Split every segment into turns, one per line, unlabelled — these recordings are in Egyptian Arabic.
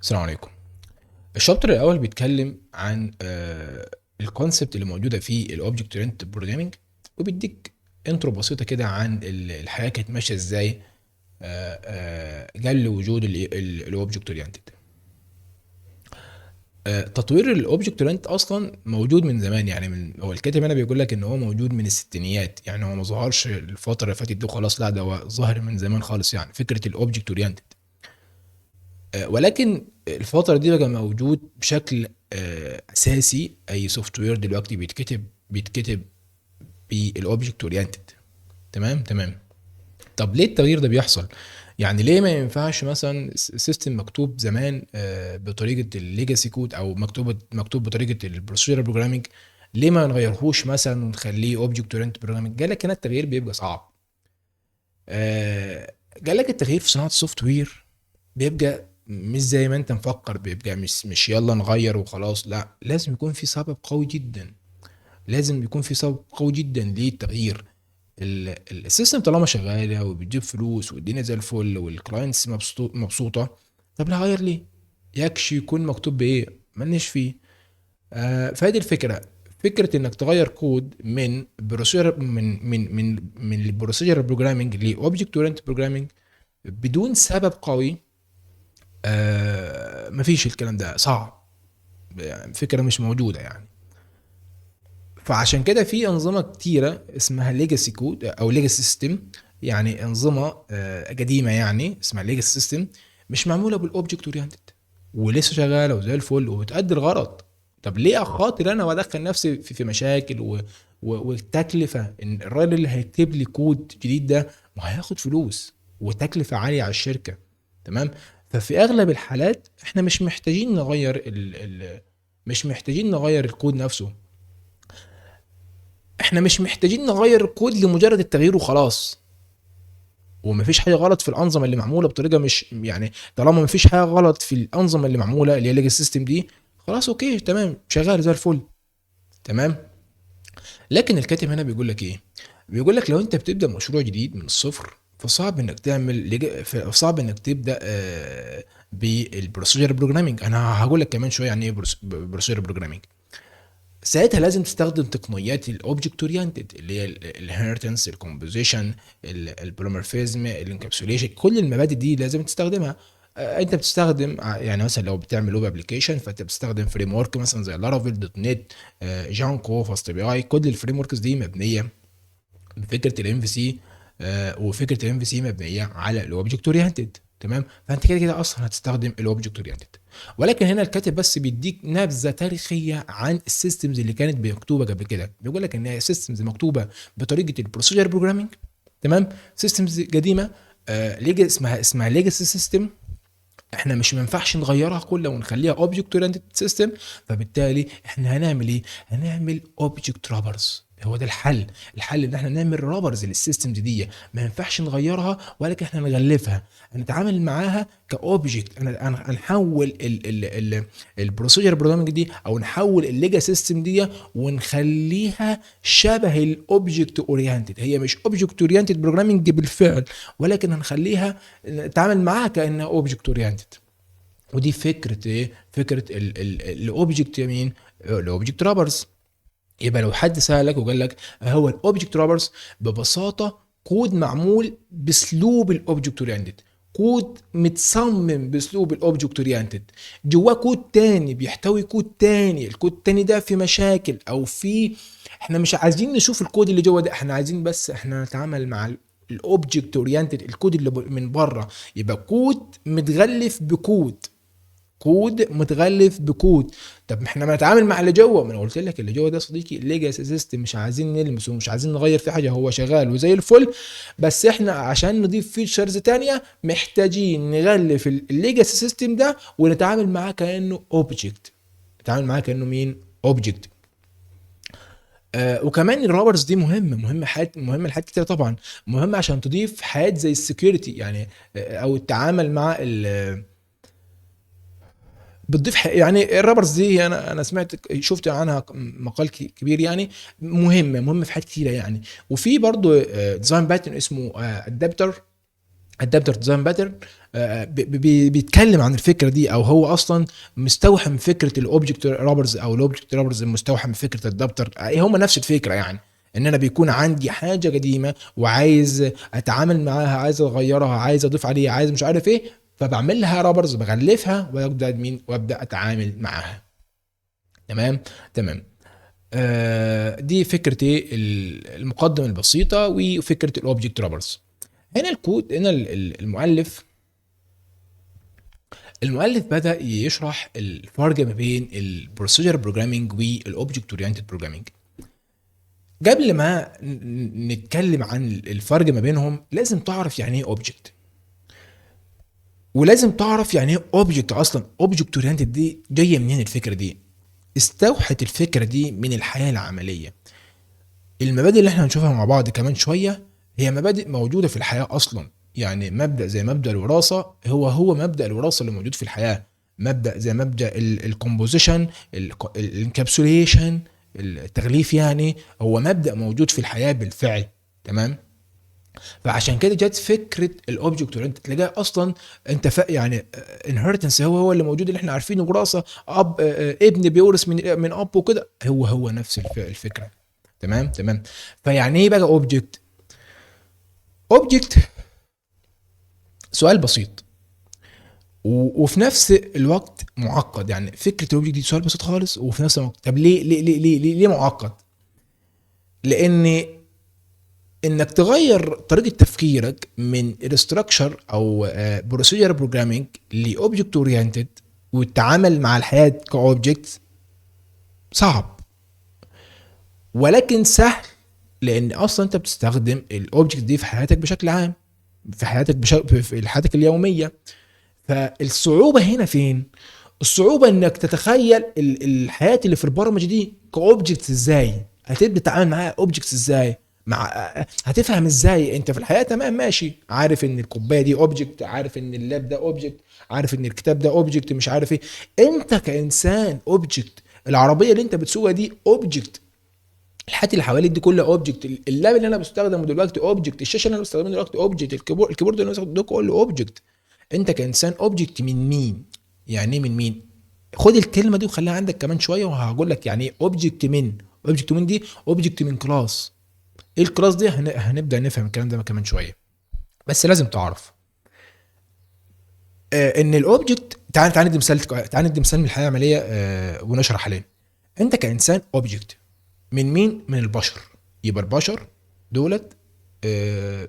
السلام عليكم. ال chapter الاول بيتكلم عن ال concept اللي موجودة في ال object oriented programming، وبيديك intro بسيطة كده عن الحياة كانت ماشية ازاي قبل وجود ال object oriented. تطوير ال object oriented اصلا موجود من زمان، يعني من هو الكاتب هنا بيقول لك ان هو موجود من الستينيات، يعني هو ما ظهرش الفترة اللي فاتت دي وخلاص، لا ده هو ظاهر من زمان خالص، يعني فكرة ال object oriented. ولكن الفترة دي بقى موجود بشكل اساسي. اي software دلوقتي بيتكتب بال object oriented. تمام تمام. طب ليه التغيير ده بيحصل؟ يعني ليه ما ينفعش مثلا system مكتوب زمان بطريقة ال legacy code او مكتوب بطريقة ال procedure programming، ليه ما نغيرهوش مثلا ونخليه object oriented programming؟ جالك هنا التغيير بيبقى صعب. جالك التغيير في صناعة ال software بيبقى مش زي ما انت مفكر، بيبقى مش يلا نغير وخلاص، لا لازم يكون في سبب قوي جدا، لازم يكون في سبب قوي جدا للتغيير. ال system طالما شغالة وبتجيب فلوس والدنيا زي الفل وال clients مبسوطة، طب لا غير ليه؟ يكشي يكون مكتوب بايه؟ مالناش فيه. فهذه الفكرة، فكرة انك تغير كود من procedure من من من من ال procedure programming ل object oriented programming بدون سبب قوي، مفيش، الكلام ده صعب، يعني فكرة مش موجودة يعني. فعشان كده في انظمة كتيرة اسمها legacy code او legacy system، يعني انظمة قديمة يعني اسمها legacy system، مش معمولة بال object oriented ولسه شغالة وزي الفل وبتأدي الغرض. طب ليه اخاطر انا وادخل نفسي في مشاكل والتكلفه؟ ان الراجل اللي هيكتب لي كود جديد ده ما هياخد فلوس وتكلفة عالية على الشركة. تمام. ففي اغلب الحالات احنا مش محتاجين نغير ال ال مش محتاجين نغير الكود نفسه، احنا مش محتاجين نغير الكود لمجرد التغيير وخلاص. ومفيش حاجة غلط في الانظمة اللي معمولة بطريقة مش، يعني طالما مفيش حاجة غلط في الانظمة اللي معمولة اللي هي legacy system دي، خلاص okay تمام شغال زي الفل. تمام. لكن الكاتب هنا بيقول لك ايه؟ بيقول لك لو انت بتبدا مشروع جديد من الصفر فصعب انك تعمل صعب انك تبدا بال procedure programming. انا هقول لك كمان شوية يعني ايه procedure programming. ساعتها لازم تستخدم تقنيات ال object oriented اللي هي ال inheritance، ال composition، ال polymorphism، ال encapsulation، كل المبادئ دي لازم تستخدمها. انت بتستخدم يعني مثلا لو بتعمل web application فانت بتستخدم framework مثلا زي Laravel، .NET، Django، FastAPI، كل ال frameworks دي مبنية بفكره ال MVC، وفكره ال MVC مبنية على ال object oriented. تمام. فانت كده كده اصلا هتستخدم ال object oriented. ولكن هنا الكاتب بس بيديك نبذه تاريخية عن ال systems اللي كانت مكتوبة قبل كده. بيقول لك ان هي systems مكتوبة بطريقة ال procedure programming. تمام. systems قديمة، اسمها legacy system، احنا مش ما ينفعش نغيرها كلها ونخليها object oriented system. فبالتالي احنا هنعمل ايه؟ هنعمل object wrappers. هو ده الحل، الحل ان احنا نعمل wrappers لل systems دي، ما ينفعش نغيرها ولكن احنا نغلفها، نتعامل معاها ك object. انا هنحول ال procedure programming دي او نحول ال legacy system دي ونخليها شبه ال object oriented. هي مش object oriented programming بالفعل، ولكن هنخليها نتعامل معاها كانها object oriented. ودي فكرة ايه؟ فكرة ال object يمين ال object wrappers. يبقى لو حد سألك وقال لك هو ال object wrappers، ببساطة كود معمول باسلوب ال object oriented، كود متصمم باسلوب ال object oriented، جواه كود تاني بيحتوي كود تاني، الكود التاني ده في مشاكل او في، احنا مش عايزين نشوف الكود اللي جوه ده، احنا عايزين بس احنا نتعامل مع ال object oriented، الكود اللي من بره. يبقى كود متغلف بكود، كود متغلف بكود. طب احنا ما نتعامل مع اللي جوه؟ ما انا قلت لك اللي جوه ده صديقي legacy system، مش عايزين نلمسه ومش عايزين نغير فيه حاجة، هو شغال وزي الفل، بس احنا عشان نضيف features تانية محتاجين نغلف ال legacy system ده ونتعامل معاه كانه object، نتعامل معاه كانه مين؟ object. وكمان ال wrappers دي مهمة، مهمة حاجات، مهمة لحاجات كتير طبعا، مهمة عشان تضيف حاجات زي ال security يعني، او التعامل مع ال بتضيف يعني ال wrappers دي انا سمعت شفت عنها مقال كبير يعني، مهمة في حاجات كتيرة يعني. وفي برضو design pattern اسمه adapter. adapter design pattern بيتكلم عن الفكرة دي، او هو اصلا مستوحى من فكرة ال object wrappers، او ال object wrappers مستوحى من فكرة ال adapter. هم نفس الفكره، يعني ان انا بيكون عندي حاجة قديمة وعايز اتعامل معاها، عايز اغيرها، عايز اضيف عليها، عايز مش عارف ايه، فبعمل لها wrappers، بغلفها وابدا مين وابدا اتعامل معاها. تمام تمام. دي فكرة ايه المقدمة البسيطة وفكره ال object wrappers. هنا الكود، هنا المؤلف بدا يشرح الفرق ما بين ال procedure programming وال object oriented programming. قبل ما نتكلم عن الفرق ما بينهم لازم تعرف يعني ايه object، ولازم تعرف يعني ايه object اصلا. object oriented دي جاية منين؟ الفكرة دي استوحت الفكرة دي من الحياة العمليه. المبادئ اللي احنا هنشوفها مع بعض كمان شوية هي مبادئ موجودة في الحياة اصلا. يعني مبدا زي مبدا الوراثة هو هو مبدا الوراثة اللي موجود في الحياه، مبدا زي مبدا ال composition، ال encapsulation، التغليف، يعني هو مبدا موجود في الحياة بالفعل. تمام. فعشان كده جت فكرة ال object oriented، تلاقيها اصلا انت يعني inheritance هو هو اللي موجود اللي احنا عارفينه، وراثه، اب ابن بيورث من اب وكده، هو هو نفس الفكره. تمام تمام. فيعني ايه بقى object؟ object سؤال بسيط وفي نفس الوقت معقد. يعني فكرة ال object دي سؤال بسيط خالص وفي نفس الوقت، طب ليه ليه ليه ليه ليه, ليه معقد؟ لان انك تغير طريقه تفكيرك من ال structure او procedure programming ل object oriented والتعامل مع الحياة ك object صعب، ولكن سهل، لان اصلا انت بتستخدم ال object دي في حياتك بشكل عام، في حياتك في حياتك اليوميه. فالصعوبه هنا فين؟ الصعوبة انك تتخيل الحياة اللي في البرمجة دي ك object ازاي، هتبدا تتعامل معاها objects ازاي، مع هتفهم ازاي انت في الحياه. تمام ماشي، عارف ان الكوباية دي object، عارف ان ال lap ده object، عارف ان الكتاب ده object، مش عارف ايه. انت كانسان object، العربية اللي انت بتسوقها دي object، الحاجات اللي حواليك دي كلها object، ال lap اللي انا بستخدمه دلوقتي object، الشاشة اللي انا بستخدمها دلوقتي object، ال keyboard اللي انا بستخدمه ده كله object. انت كانسان object من مين؟ يعني ايه من مين؟ خد الكلمة دي وخليها عندك كمان شوية وهقول لك يعني ايه object من. object من دي object من class. ايه ال class دي؟ هنبدا نفهم الكلام ده كمان شويه، بس لازم تعرف ان ال object، تعال ندي مثال، تعال ندي مثال من الحياة العملية ونشرح عليه. انت كانسان object من مين؟ من البشر. يبقى البشر دولت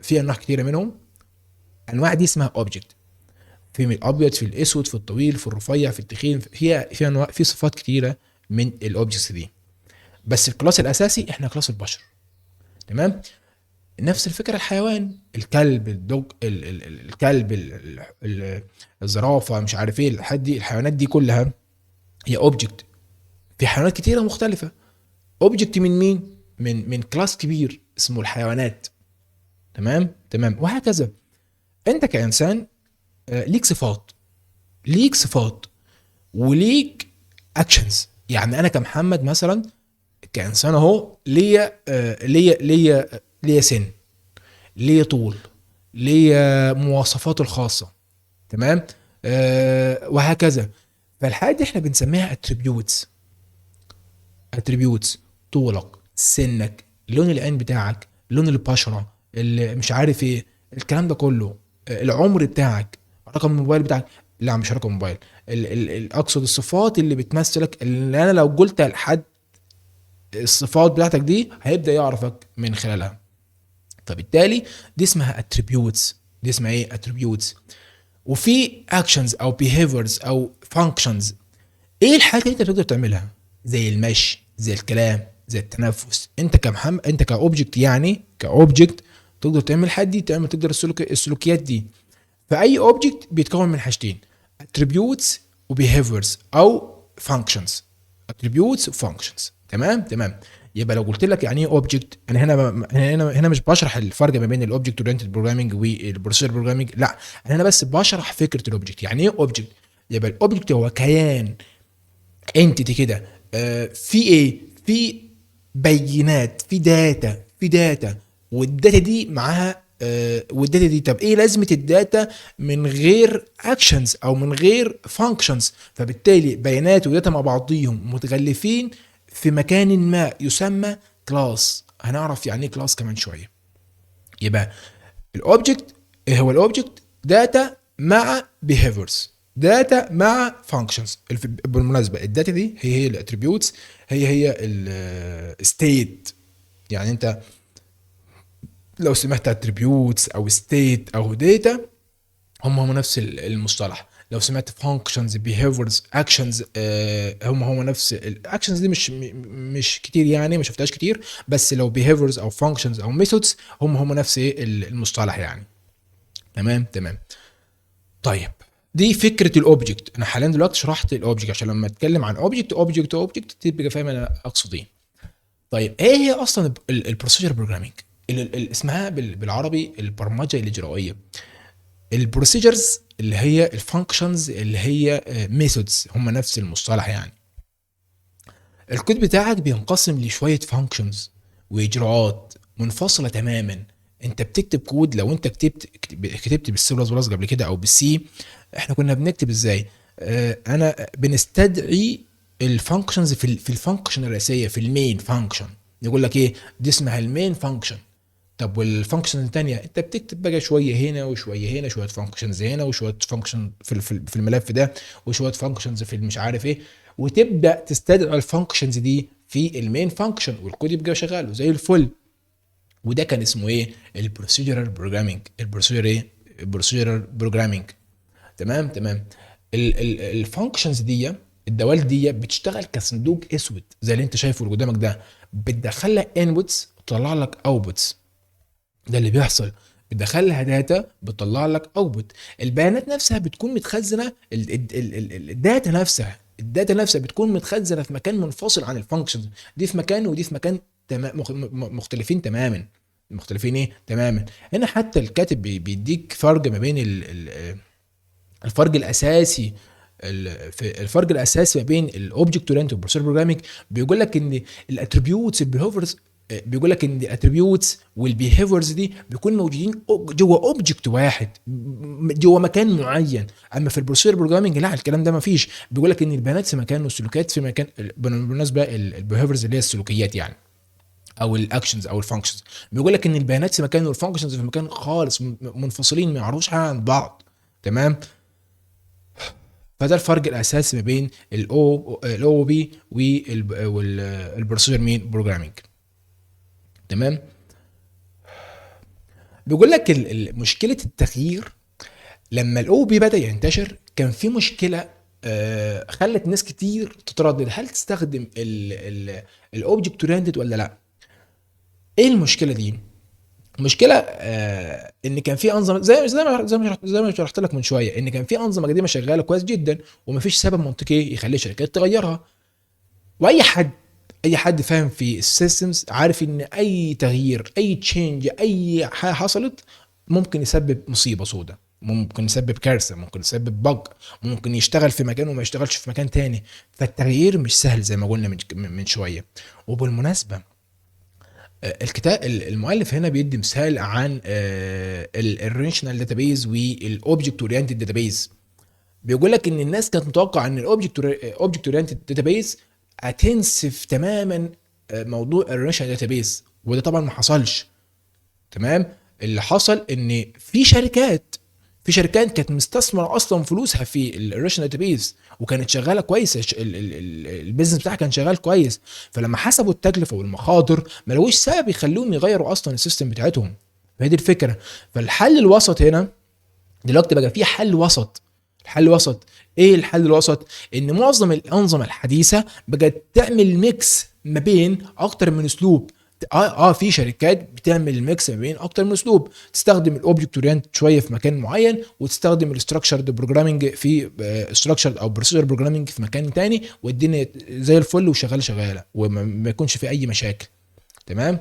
في انواع كتيرة منهم، انواع دي اسمها object، في من الابيض، في الاسود، في الطويل، في الرفيع، في التخين، في انواع، في صفات كتيرة من ال objects دي، بس ال class الاساسي احنا class البشر. تمام. نفس الفكرة الحيوان، الكلب، ال dog، ال ال ال الكلب، ال ال الزرافه، مش عارف ايه، الحاجات دي، الحيوانات دي كلها هي object. في حيوانات كتيرة مختلفة، object من مين؟ من class كبير اسمه الحيوانات. تمام تمام. وهكذا انت كانسان ليك صفات، ليك صفات وليك actions. يعني انا كمحمد مثلا كانسان اهو ليا ليا سن، ليا طول، ليا مواصفات الخاصة. تمام. وهكذا. فالحاجات دي احنا بنسميها attributes. attributes، طولك، سنك، لون العين بتاعك، لون البشرة، اللي مش عارف ايه، الكلام ده كله، العمر بتاعك، رقم الموبايل بتاعك، لا مش رقم موبايل، اقصد الصفات اللي بتمثلك، اللي انا لو قلت لحد الصفات بتاعتك دي هيبدا يعرفك من خلالها. فبالتالي دي اسمها attributes. دي اسمها ايه؟ attributes. وفي actions او behaviors او functions. ايه الحاجات اللي انت بتقدر تعملها؟ زي المشي، زي الكلام، زي التنفس. انت كمحمد، انت ك object، يعني ك object تقدر تعمل الحاجات دي، تعمل تقدر السلوكيات دي. فاي object بيتكون من حاجتين، attributes و behaviors او functions. attributes و functions. تمام تمام. يبقى لو قلت لك يعني ايه object، انا هنا مش بشرح الفرق ما بين ال object oriented programming وال procedure programming، لا انا هنا بس بشرح فكرة ال object. يعني ايه object؟ يبقى ال object هو كيان، entity كده، في ايه؟ في بيانات، في data، في data، وال data دي معاها وال data دي، طب ايه لازمه ال data من غير actions او من غير functions؟ فبالتالي بيانات و data مع بعضيهم متغلفين في مكان ما يسمى class. هنعرف يعني ايه class كمان شويه. يبقى ال object، ايه هو ال object؟ data مع behaviors، data مع functions. بالمناسبة ال data دي هي هي ال attributes، هي هي ال state. يعني انت لو سمعت attributes او state او data هم هم نفس المصطلح. لو سمعت functions، behaviors، actions، هم هم نفس ال actions دي. مش كتير يعني، ما شفتهاش كتير، بس لو behaviors او functions او methods هم هم نفس ايه المصطلح يعني. تمام. طيب، دي فكرة ال object. انا حاليا دلوقتي شرحت ال object عشان لما اتكلم عن object object object تبقى فاهم انا اقصد ايه. طيب، ايه هي اصلا ال procedure programming؟ اسمها بالعربي البرمجة الاجرائيه. ال procedures اللي هي ال functions اللي هي methods، هم نفس المصطلح يعني. الكود بتاعك بينقسم لشويه functions واجراءات منفصلة تماما. انت بتكتب كود، لو انت كتبت بالسي بلس بلس قبل كده او بال C، احنا كنا بنكتب ازاي؟ انا بنستدعي ال functions في ال function الرئيسيه، في ال main function. يقول لك ايه؟ دي اسمها ال main function. طب وال function الثانيه؟ انت بتكتب بقى شوية هنا وشوية هنا، شوية functions هنا وشوية function في الملف ده وشوية functions في مش عارف ايه، وتبدا تستدعي ال functions دي في ال main function، والكود يبقى شغال وزي الفل. وده كان اسمه ايه؟ ال procedural programming. ال procedure ايه؟ ال procedural programming. تمام. ال functions دي، الدوال دي، بتشتغل كصندوق اسود زي اللي انت شايفه اللي قدامك ده. بتدخل لك inputs تطلع لك outputs. ده اللي بيحصل، بتدخل لها data بتطلع لك output. البيانات نفسها بتكون متخزنه، ال data نفسها بتكون متخزنه في مكان منفصل عن ال functions دي، في مكان ودي في مكان، مختلفين تماما. مختلفين ايه؟ تماما. هنا حتى الكاتب بيديك فرق ما بين الفرق الاساسي في الفرق الاساسي ما بين ال object oriented وال procedure programming. بيقول لك ان ال attributes، ال behaviors، بيقول لك ان ال attributes وال behaviors دي بيكون موجودين جوه object واحد جوه مكان معين. اما في ال procedure programming لا، الكلام ده ما فيش. بيقول لك ان البيانات في مكان والسلوكيات في مكان. بالمناسبة ال behaviors اللي هي السلوكيات يعني، او ال actions او ال functions. بيقول لك ان البيانات في مكان وال functions في مكان خالص، منفصلين، ما يعرفوش حاجة عن بعض. تمام؟ فده الفرق الاساسي ما بين ال OOP وال procedure مين programming. تمام. بيقول لك مشكلة التغيير، لما ال OOP بدا ينتشر كان في مشكلة خلت ناس كتير تتردد هل تستخدم ال object oriented ولا لا. ايه المشكلة دي؟ المشكلة ان كان في انظمة زي ما شرحت لك من شويه، ان كان في انظمة قديمة شغالة كويس جدا ومفيش سبب منطقي يخلي الشركات تغيرها. واي حد، اي حد فاهم في ال systems عارف ان اي تغيير، اي change، اي حاجة حصلت ممكن يسبب مصيبة سوداء، ممكن يسبب كارثه، ممكن يسبب bug، ممكن يشتغل في مكان وما يشتغلش في مكان تاني. فالتغيير مش سهل زي ما قلنا من شويه. وبالمناسبة الكتاب، المؤلف هنا بيدي مثال عن ال relational database وال object oriented database. بيقول لك ان الناس كانت متوقعه ان ال object oriented database هتنسف تماما موضوع ال relational database، وده طبعا ما حصلش. تمام؟ اللي حصل ان في شركات كانت مستثمره اصلا فلوسها في ال relational database وكانت شغالة كويس، ال business بتاعها كان شغال كويس. فلما حسبوا التكلفة والمخاطر ما لقوش سبب يخلوهم يغيروا اصلا ال system بتاعتهم. فهي دي الفكره. فالحل الوسط هنا دلوقتي بقى في حل وسط. الحل الوسط ايه؟ الحل الوسط ان معظم الانظمة الحديثة بقت تعمل mix ما بين اكتر من اسلوب. في شركات بتعمل mix ما بين اكتر من اسلوب، تستخدم ال object oriented شوية في مكان معين وتستخدم ال structured programming في structured او procedure programming في مكان تاني، والدنيا زي الفل وشغالة شغالة وما ما يكونش في اي مشاكل. تمام.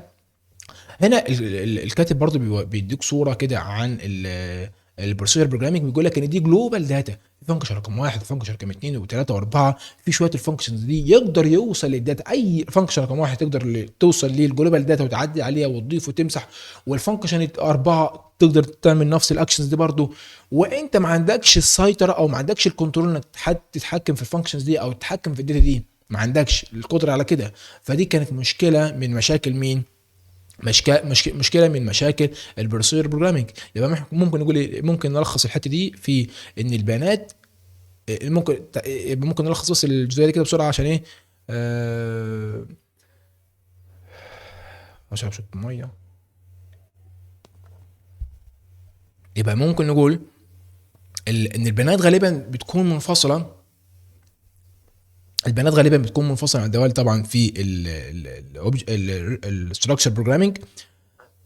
هنا الكاتب برضو بيديك صوره كده عن ال ال procedure programming بيقول لك ان دي global data، function رقم 1، function رقم 2 و3 و4، في شوية ال functions دي يقدر يوصل لل data. اي function رقم 1 تقدر توصل لل global data وتعدي عليها وتضيف وتمسح، وال function 4 تقدر تعمل نفس ال actions دي برضو، وانت ما عندكش السيطرة او ما عندكش ال control انك تتحكم في ال functions دي او تتحكم في ال data دي، ما عندكش القدرة على كده. فدي كانت مشكلة من مشاكل مين؟ مشكلة من مشاكل ال procedure programming. يبقى ممكن نقول، ممكن نلخص الحتة دي في ان البيانات، ممكن نلخص بس الجزئية دي كده بسرعة عشان ايه، اشرب شوية مية. يبقى ممكن نقول ان البيانات غالبا بتكون منفصلة، البيانات غالبا بتكون منفصلة عن الدوال طبعا في ال structure programming.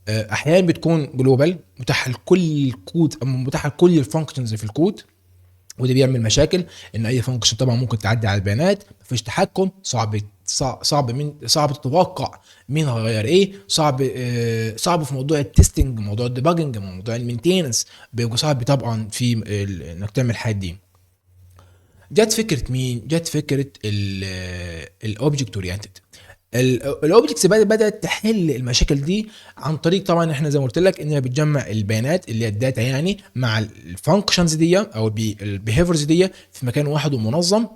احيانا بتكون global، متاحة لكل الكود او متاحة لكل ال functions في الكود، وده بيعمل مشاكل ان اي function طبعا ممكن تعدي على البيانات، مفيش تحكم، صعب تتوقع مين هيغير ايه، صعب في موضوع ال testing، موضوع ال debugging، موضوع ال maintenance، بيبقى صعب طبعا في انك تعمل الحاجات دي. جت فكرة مين؟ جت فكرة ال object oriented. ال objects بدات تحل المشاكل دي عن طريق طبعا احنا زي ما قلت لك انها بتجمع البيانات اللي هي ال data يعني مع ال functions دي او ال behaviors دي في مكان واحد ومنظم.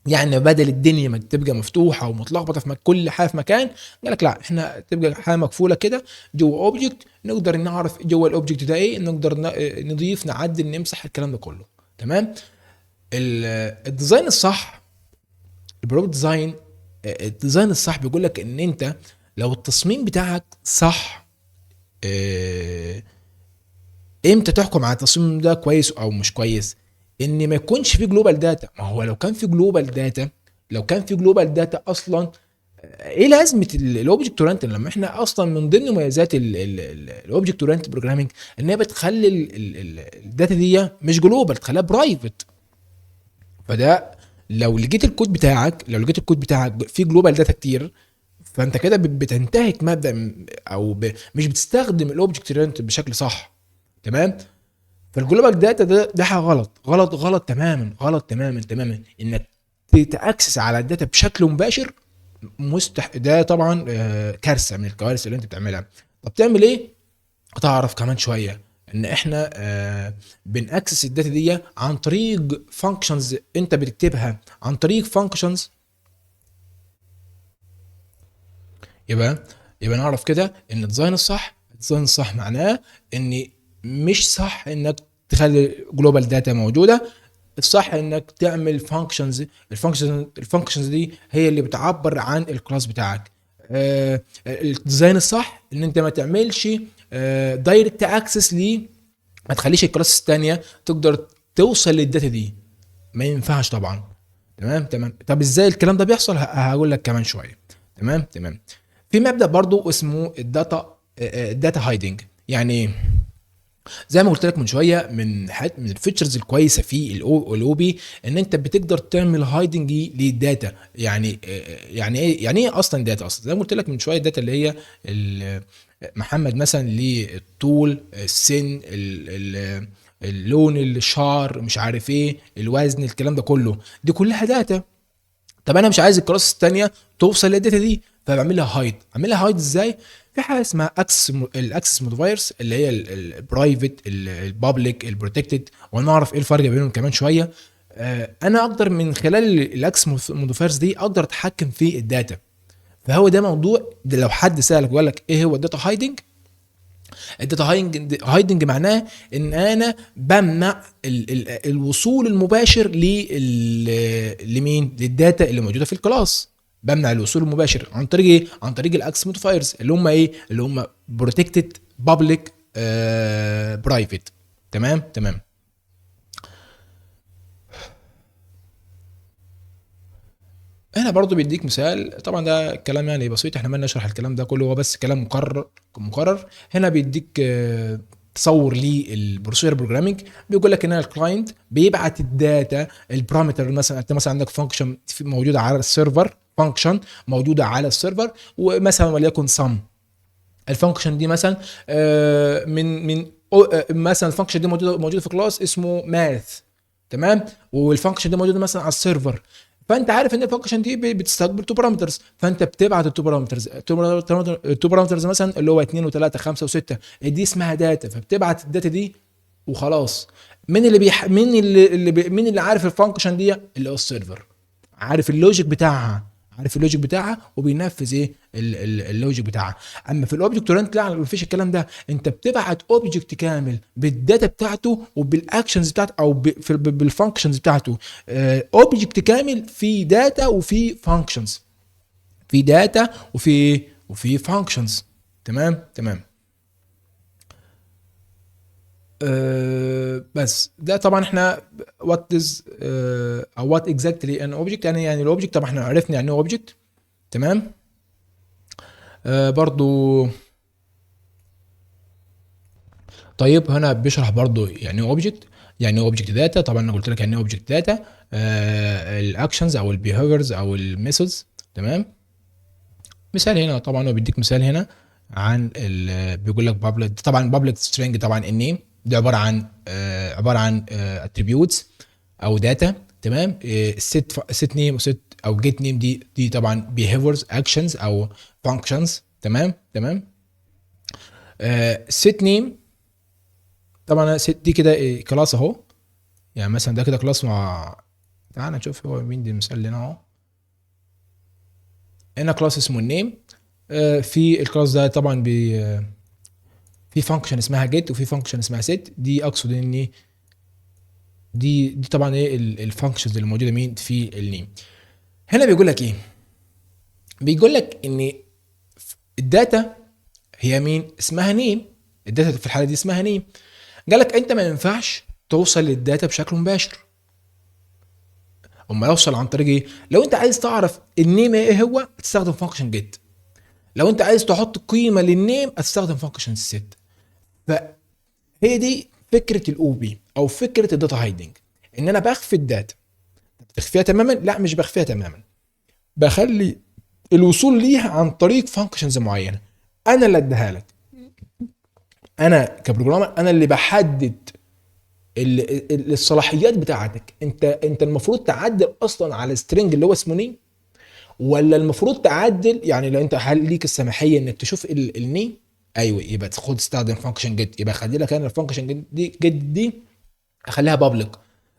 يعني بدل الدنيا ما تبقى مفتوحة ومتلخبطه في كل حاجة في مكان، قال لك لا، احنا تبقى حاجة مقفولة كده جوه object، نقدر نعرف جوه ال object ده ايه، نقدر نضيف، نعدل، نمسح، الكلام ده كله. تمام. ال design الصح، ال proper design، ال design الصح بيقول لك ان انت لو التصميم بتاعك صح، امتى تحكم على التصميم ده كويس او مش كويس؟ ان ما يكونش في global data. ما هو لو كان في global data، لو كان في global data اصلا، ايه لازمه ال object oriented؟ لما احنا اصلا من ضمن مميزات ال object oriented programming ان هي بتخلي ال data دي مش global، تخليها private. فده لو لقيت الكود بتاعك، لو لقيت الكود بتاعك فيه global data كتير، فانت كده بتنتهك مبدا او مش بتستخدم ال object oriented بشكل صح. تمام. فال global data ده حاجة غلط، غلط، غلط تماما، غلط تماما تماما، انك ت access على ال data بشكل مباشر ده طبعا كارثة من الكوارث اللي انت بتعملها. طب تعمل ايه؟ هتعرف كمان شوية ان احنا بن access ال data دي عن طريق functions انت بتكتبها عن طريق functions. يبقى نعرف كده ان ال design الصح، ال design الصح معناه ان مش صح انك تخلي global data موجودة، الصح انك تعمل functions. ال functions دي هي اللي بتعبر عن ال class بتاعك. ال design الصح ان انت ما تعملش direct access ليه، ما تخليش ال class الثانية تقدر توصل لل data دي، ما ينفعش طبعا. تمام تمام. طب ازاي الكلام ده بيحصل؟ هقول لك كمان شوية. تمام تمام. في مبدا برضو اسمه ال data hiding. يعني ايه؟ زي ما قلت لك من شوية، من ال features الكويسة في ال OOP ان انت بتقدر تعمل hiding لل data. يعني ايه؟ يعني ايه اصلا data اصلا؟ زي ما قلت لك من شوية، ال data اللي هي محمد مثلا للطول، السن، اللون، الشعر، مش عارف ايه، الوزن، الكلام ده كله، دي كلها data. طب انا مش عايز ال class الثانية توصل لل data دي، فبعمل لها hide. اعمل لها hide ازاي؟ في حاجة اسمها ال access modifiers اللي هي ال private، ال public، ال protected، ونعرف ايه الفرق بينهم كمان شوية. انا اقدر من خلال ال access modifiers دي اقدر اتحكم في ال data. فهو ده موضوع، ده لو حد سالك وقال لك ايه هو ال data hiding، ال data hiding معناه ان انا بمنع الوصول المباشر لمين؟ لل data اللي موجودة في ال class. بمنع الوصول المباشر عن طريق ايه؟ عن طريق ال access modifiers اللي هم ايه؟ اللي هم protected، public، private. تمام تمام. هنا برضو بيديك مثال، طبعا ده كلام يعني بسيط، احنا ما نشرح الكلام ده كله، هو بس كلام مكرر. هنا بيديك تصور لل procedure programming، بيقول لك ان ال client بيبعت ال data، ال parameter مثلا، انت مثلا عندك function موجودة على ال server، function موجودة على ال server، ومثلا وليكن sum، ال function دي مثلا من مثلا ال function دي موجوده في class اسمه math، تمام، وال function دي موجودة مثلا على ال server، فانت عارف ان ال function دي بتستقبل two parameters، فانت بتبعت ال two parameters، ال two parameters مثلا اللي هو 2 و3 5 و6، دي اسمها data، فبتبعت ال data دي وخلاص. مين اللي بيح... مين اللي, اللي بي... مين اللي عارف ال function دي؟ اللي هو ال server، عارف ال logic بتاعها، عارف ال logic بتاعها وبينفذ ايه ال logic بتاعها. اما في ال object oriented لا، مفيش الكلام ده، انت بتبعت object كامل بال data بتاعته وبال actions بتاعته او بال functions بتاعته، object كامل في data وفي functions، في data وفي functions. تمام تمام. بس ده طبعا احنا what is او what exactly an object، يعني ال object طبعا احنا عرفنا يعني ايه object. تمام. برضو طيب هنا بيشرح برضو يعني ايه object، يعني ايه object data. طبعا انا قلت لك يعني ايه object data، ال actions او ال behaviors او ال methods. تمام. مثال هنا طبعا هو بيديك مثال هنا عن بيقول لك public، طبعا public string، طبعا ال name دي عبارة عن attributes او data. تمام. set name و set او get name دي طبعا behaviors actions او functions. تمام تمام. set name طبعا set دي كده class اهو، يعني مثلا ده كده class مع، تعال نشوف هو مين دي المثال لنا اهو. هنا class اسمه ال name، في ال class ده طبعا في function اسمها get وفي function اسمها set. دي اقصد ان دي طبعا ايه ال functions اللي موجودة مين في ال name. هنا بيقول لك ايه؟ بيقول لك ان ال data هي مين؟ اسمها name. ال data في الحالة دي اسمها name. قال لك انت ما ينفعش توصل لل data بشكل مباشر، امال اوصل عن طريق ايه؟ لو انت عايز تعرف ال name ايه هو تستخدم function get، لو انت عايز تحط قيمة لل name هتستخدم function set. فهي دي فكرة ال OOP او فكرة ال data hiding، ان انا بخفي ال data. بتخفيها تماما؟ لا مش بخفيها تماما، بخلي الوصول ليها عن طريق functions معينة انا اللي اديها لك، انا ك programmer انا اللي بحدد الصلاحيات بتاعتك. انت المفروض تعدل اصلا على string اللي هو اسمه name، ولا المفروض تعدل يعني لو انت هل ليك السماحيه انك تشوف ال name؟ ايوه، يبقى خد استخدم function get، يبقى خلي لك انا ال function get دي اخليها public.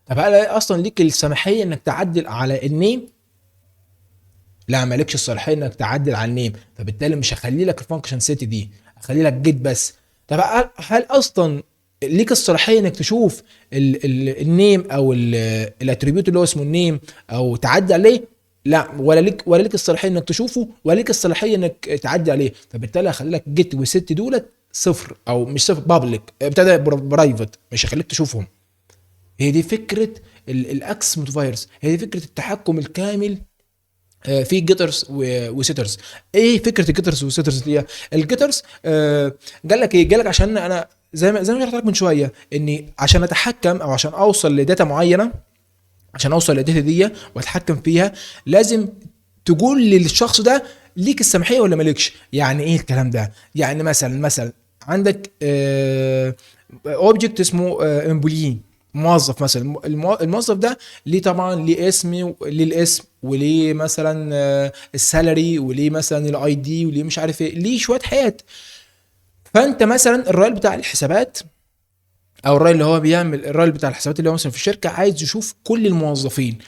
طب هل اصلا ليك السماحيه انك تعدل على ال name؟ لا، مالكش الصلاحية انك تعدل على ال name، فبالتالي مش هخلي لك ال function set دي، هخلي لك get بس. طب هل اصلا ليك الصلاحية انك تشوف ال name او ال attribute اللي هو اسمه ال name او تعدي عليه؟ لا، ولا ليك الصلاحية انك تشوفه ولا ليك الصلاحية انك تعدي عليه، فبالتالي هخلي لك get و set دولت صفر او مش صفر، public ابتدى private، مش هخليك تشوفهم. هي دي فكرة ال access modifiers، هي دي فكرة التحكم الكامل في getters و setters. ايه فكرة ال getters وال setters دي؟ ال getters قال لك ايه؟ قال لك عشان انا زي ما شرحت لك من شوية اني عشان اتحكم او عشان اوصل ل data معينة، عشان اوصل لل data دي واتحكم فيها لازم تقول للشخص ده ليك السماحيه ولا مالكش. يعني ايه الكلام ده؟ يعني مثلا عندك object اسمه employee، موظف مثلا، الموظف ده ليه طبعا ليه اسم، ليه الاسم وليه مثلا ال salary وليه مثلا ال ID وليه مش عارف ايه، ليه شوية حاجات. فانت مثلا الراجل بتاع الحسابات او الراجل اللي هو بيعمل الراجل بتاع الحسابات اللي هو مثلا في الشركة عايز يشوف كل الموظفين،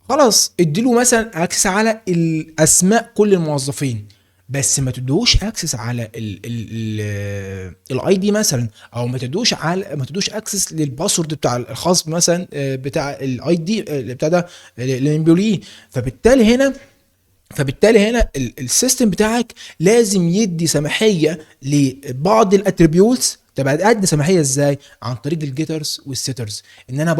خلاص اديله مثلا access على الاسماء كل الموظفين، بس ما تدوش access على ال ID مثلا، او ما تدوش access لل password بتاع الخاص مثلا بتاع ال ID بتاع ده ال employee. فبالتالي هنا ال system بتاعك لازم يدي سماحيه لبعض ال attributes. طب ادي سماحيه ازاي؟ عن طريق ال getters وال setters، ان انا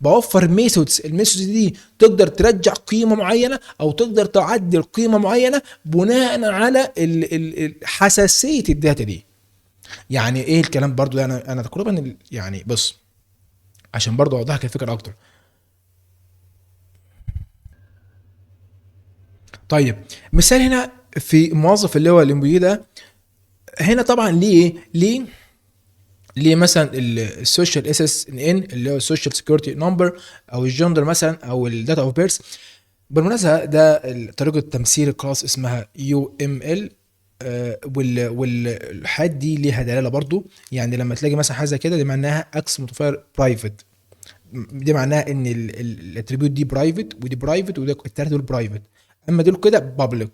بوفر methods، ال methods دي تقدر ترجع قيمة معينة او تقدر تعدل قيمة معينة بناء على حساسية ال data دي. يعني ايه الكلام برضو ده؟ انا تقريبا يعني بص عشان برضو اوضح لك الفكرة اكتر. طيب مثال هنا في موظف اللي هو ال employee ده، هنا طبعا ليه ايه؟ ليه ليه مثلا ال social SSN اللي هو ال social security number، او الجندر مثلا، او ال date of birth. بالمناسبة ده طريقه تمثيل ال class اسمها UML، والحاجات دي ليها دلالة برضو. يعني لما تلاقي مثلا حاجة زي كده، دي معناها access modifier private، دي معناها ان ال attribute دي private ودي private وده الثلاثة دول private، اما دول كده public.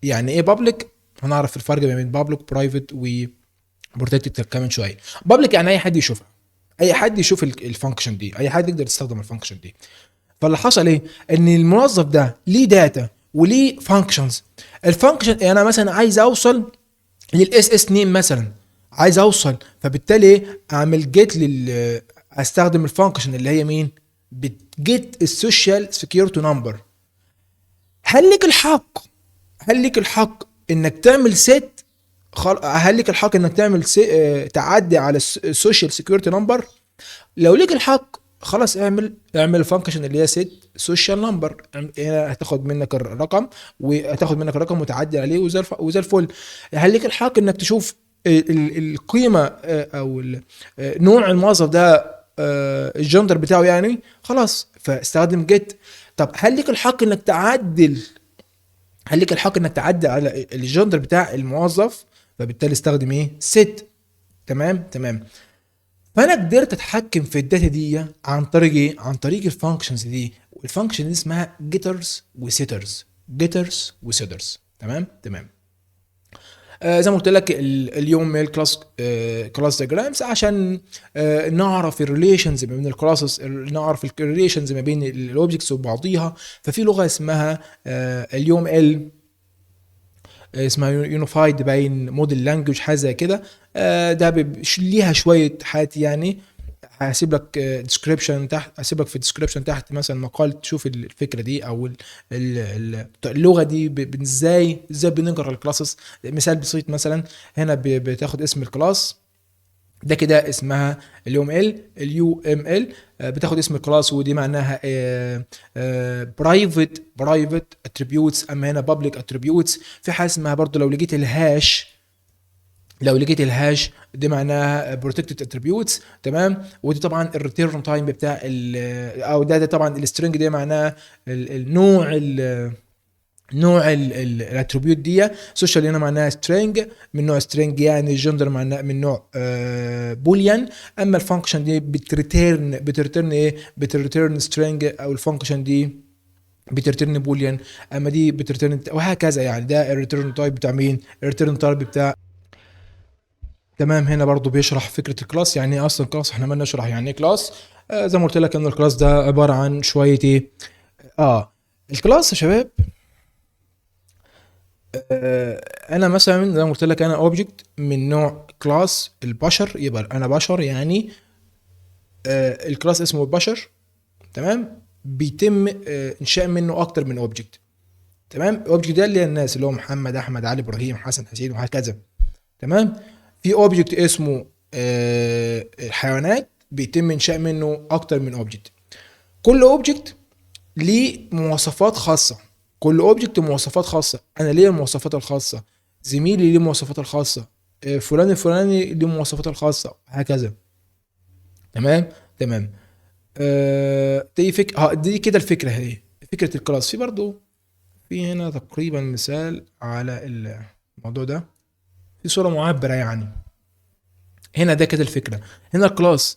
يعني ايه public؟ هنعرف الفرق ما بين public، private و protected كمان شويه. public يعني اي حد يشوفها، اي حد يشوف ال function دي، اي حد يقدر يستخدم ال function دي. فاللي حصل ايه؟ ان الموظف ده ليه data وليه functions. ال function انا مثلا عايز اوصل لل SS name مثلا، عايز اوصل، فبالتالي ايه؟ اعمل get لل استخدم ال function اللي هي مين؟ بت get ال social security number. هل ليك الحق انك تعمل set هل ليك الحق انك تعمل سي... آه، تعدي على ال social security number؟ لو ليك الحق خلاص، اعمل ال function اللي هي set social number. هنا هتاخد منك الرقم وهتاخد منك الرقم وتعدي عليه وزي الفل. هل ليك الحق انك تشوف القيمة او نوع الموظف ده، الجندر بتاعه يعني؟ خلاص، فاستخدم get. طب هل ليك الحق انك تعدل على الجندر بتاع الموظف؟ فبالتالي استخدم ايه؟ set. تمام. فانا قدرت اتحكم في ال data دي عن طريق ايه؟ عن طريق ال functions دي، وال function دي اسمها getters و setters، getters و setters. تمام. زي ما قلت لك ال UML class diagrams عشان نعرف ال relations ما بين ال classes، نعرف ال relations ما بين ال objects وبعضيها. ففي لغة اسمها ال UML، اسمها unified باين model language، حاجة زي كده. ده ليها شوية حاجات، يعني هسيب لك description تحت، هسيب لك في ال description تحت مثلا مقال تشوف الفكرة دي او اللغة دي، ازاي بنقرا ال classes. مثال بسيط مثلا هنا بتاخد اسم ال class ده كده، اسمها ال UML، ال UML، بتاخد اسم ال class ودي معناها private attributes، اما هنا public attributes. في حاجة اسمها برضو لو لقيت ال hash دي معناها protected attributes. تمام. ودي طبعا ال return type بتاع ال او ده طبعا ال string، دي معناها النوع ال attribute دي. social هنا معناها string، من نوع string يعني. الجندر معناها من نوع boolean. اما ال function دي بت return ايه؟ بت return string، او ال function دي بت return boolean، اما دي بت return، وهكذا. يعني ده ال return type بتاع مين؟ ال return type بتاع. تمام. هنا برضو بيشرح فكرة ال class، يعني ايه اصلا class. احنا ما نشرح يعني ايه class. زي ما قلت لك ان ال class ده عبارة عن شوية ايه. ال class يا شباب، انا مثلا زي ما قلت لك انا object من نوع class البشر، يبقى انا بشر يعني. ال class اسمه البشر، تمام. بيتم انشاء منه اكتر من object، تمام. ال object ده اللي هي الناس، اللي هو محمد، احمد، علي، ابراهيم، حسن، حسين، وهكذا. تمام. في object اسمه الحيوانات، بيتم انشاء منه اكتر من object. كل object ليه مواصفات خاصه، كل object مواصفات خاصه. انا ليا المواصفات الخاصه، زميلي ليه مواصفات الخاصه، فلان الفلاني ليه مواصفات الخاصه، هكذا. تمام. دي كده الفكره، هي فكرة ال class. في برضو في هنا تقريبا مثال على الموضوع ده في صوره معبرة يعني. هنا ده كده الفكره. هنا ال class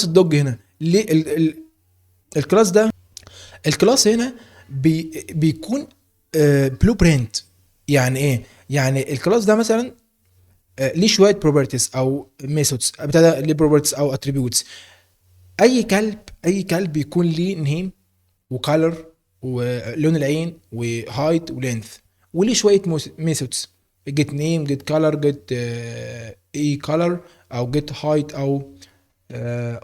ال dog هنا ليه ال class ده؟ ال class هنا بيكون blueprint. يعني ايه؟ يعني ال class ده مثلا ليه شوية properties او methods، ابتدى ليه properties او attributes. اي كلب بيكون ليه name و color ولون العين و height و length، وليه شوية methods: get name، get color، get eye color، او get height، او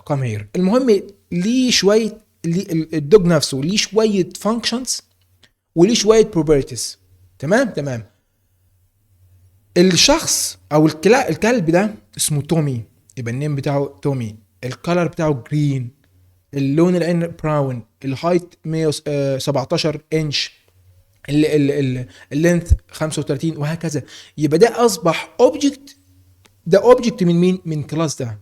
come here. المهم ليه شويه، ليه ال dog نفسه ليه شوية functions وليه شوية properties. تمام. الشخص او الكلب ده اسمه تومي، يبقى ال name بتاعه تومي، ال color بتاعه green، اللون العين brown، ال height 117 انش، ال length 35، وهكذا. يبقى ده اصبح object، ده object من مين؟ من class ده.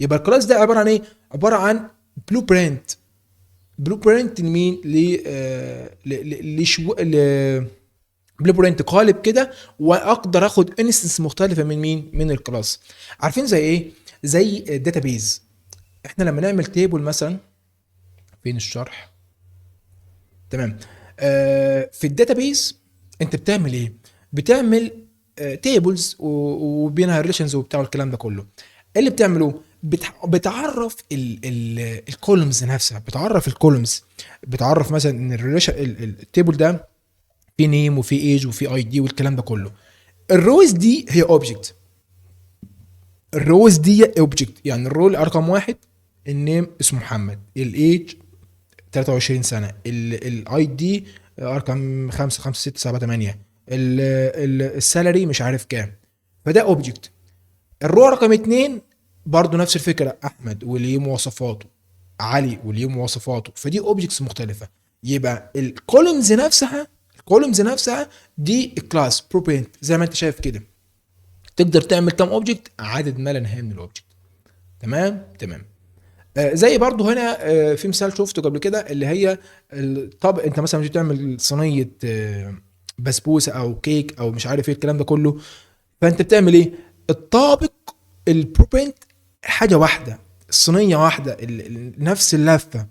يبقى ال class ده عبارة عن ايه؟ عبارة عن blueprint. blueprint لمين؟ ل لشو blueprint، قالب كده، واقدر اخد instance مختلفة من مين؟ من ال class. عارفين زي ايه؟ زي ال database. احنا لما نعمل table مثلا، فين الشرح؟ تمام. في ال database انت بتعمل ايه؟ بتعمل tables وبينها relations وبتاع الكلام ده كله. ايه اللي بتعمله؟ بتعرف ال columns نفسها، بتعرف ال columns، بتعرف مثلا ان ال relation ال table ده في name وفي age وفي ID والكلام ده كله. ال rows دي هي object، ال rows دي object، يعني ال row رقم 1 ال name اسمه محمد، الايج 23 سنة، ال ID رقم 5 5 6 7 8، ال salary مش عارف كام، فده object. ال row رقم 2 برضو نفس الفكرة، احمد وليه مواصفاته، علي وليه مواصفاته، فدي objects مختلفة. يبقى ال columns نفسها، ال columns نفسها دي class blueprint زي ما انت شايف كده. تقدر تعمل كام object؟ عدد ما لا نهاية من ال object. تمام تمام. زي برضو هنا في مثال شفته قبل كده اللي هي طب انت مثلا مش بتعمل صينية بسبوسه او كيك او مش عارف ايه الكلام ده كله، فانت بتعمل ايه؟ الطابق ال blueprint حاجة واحدة، الصينية واحدة، نفس اللفة،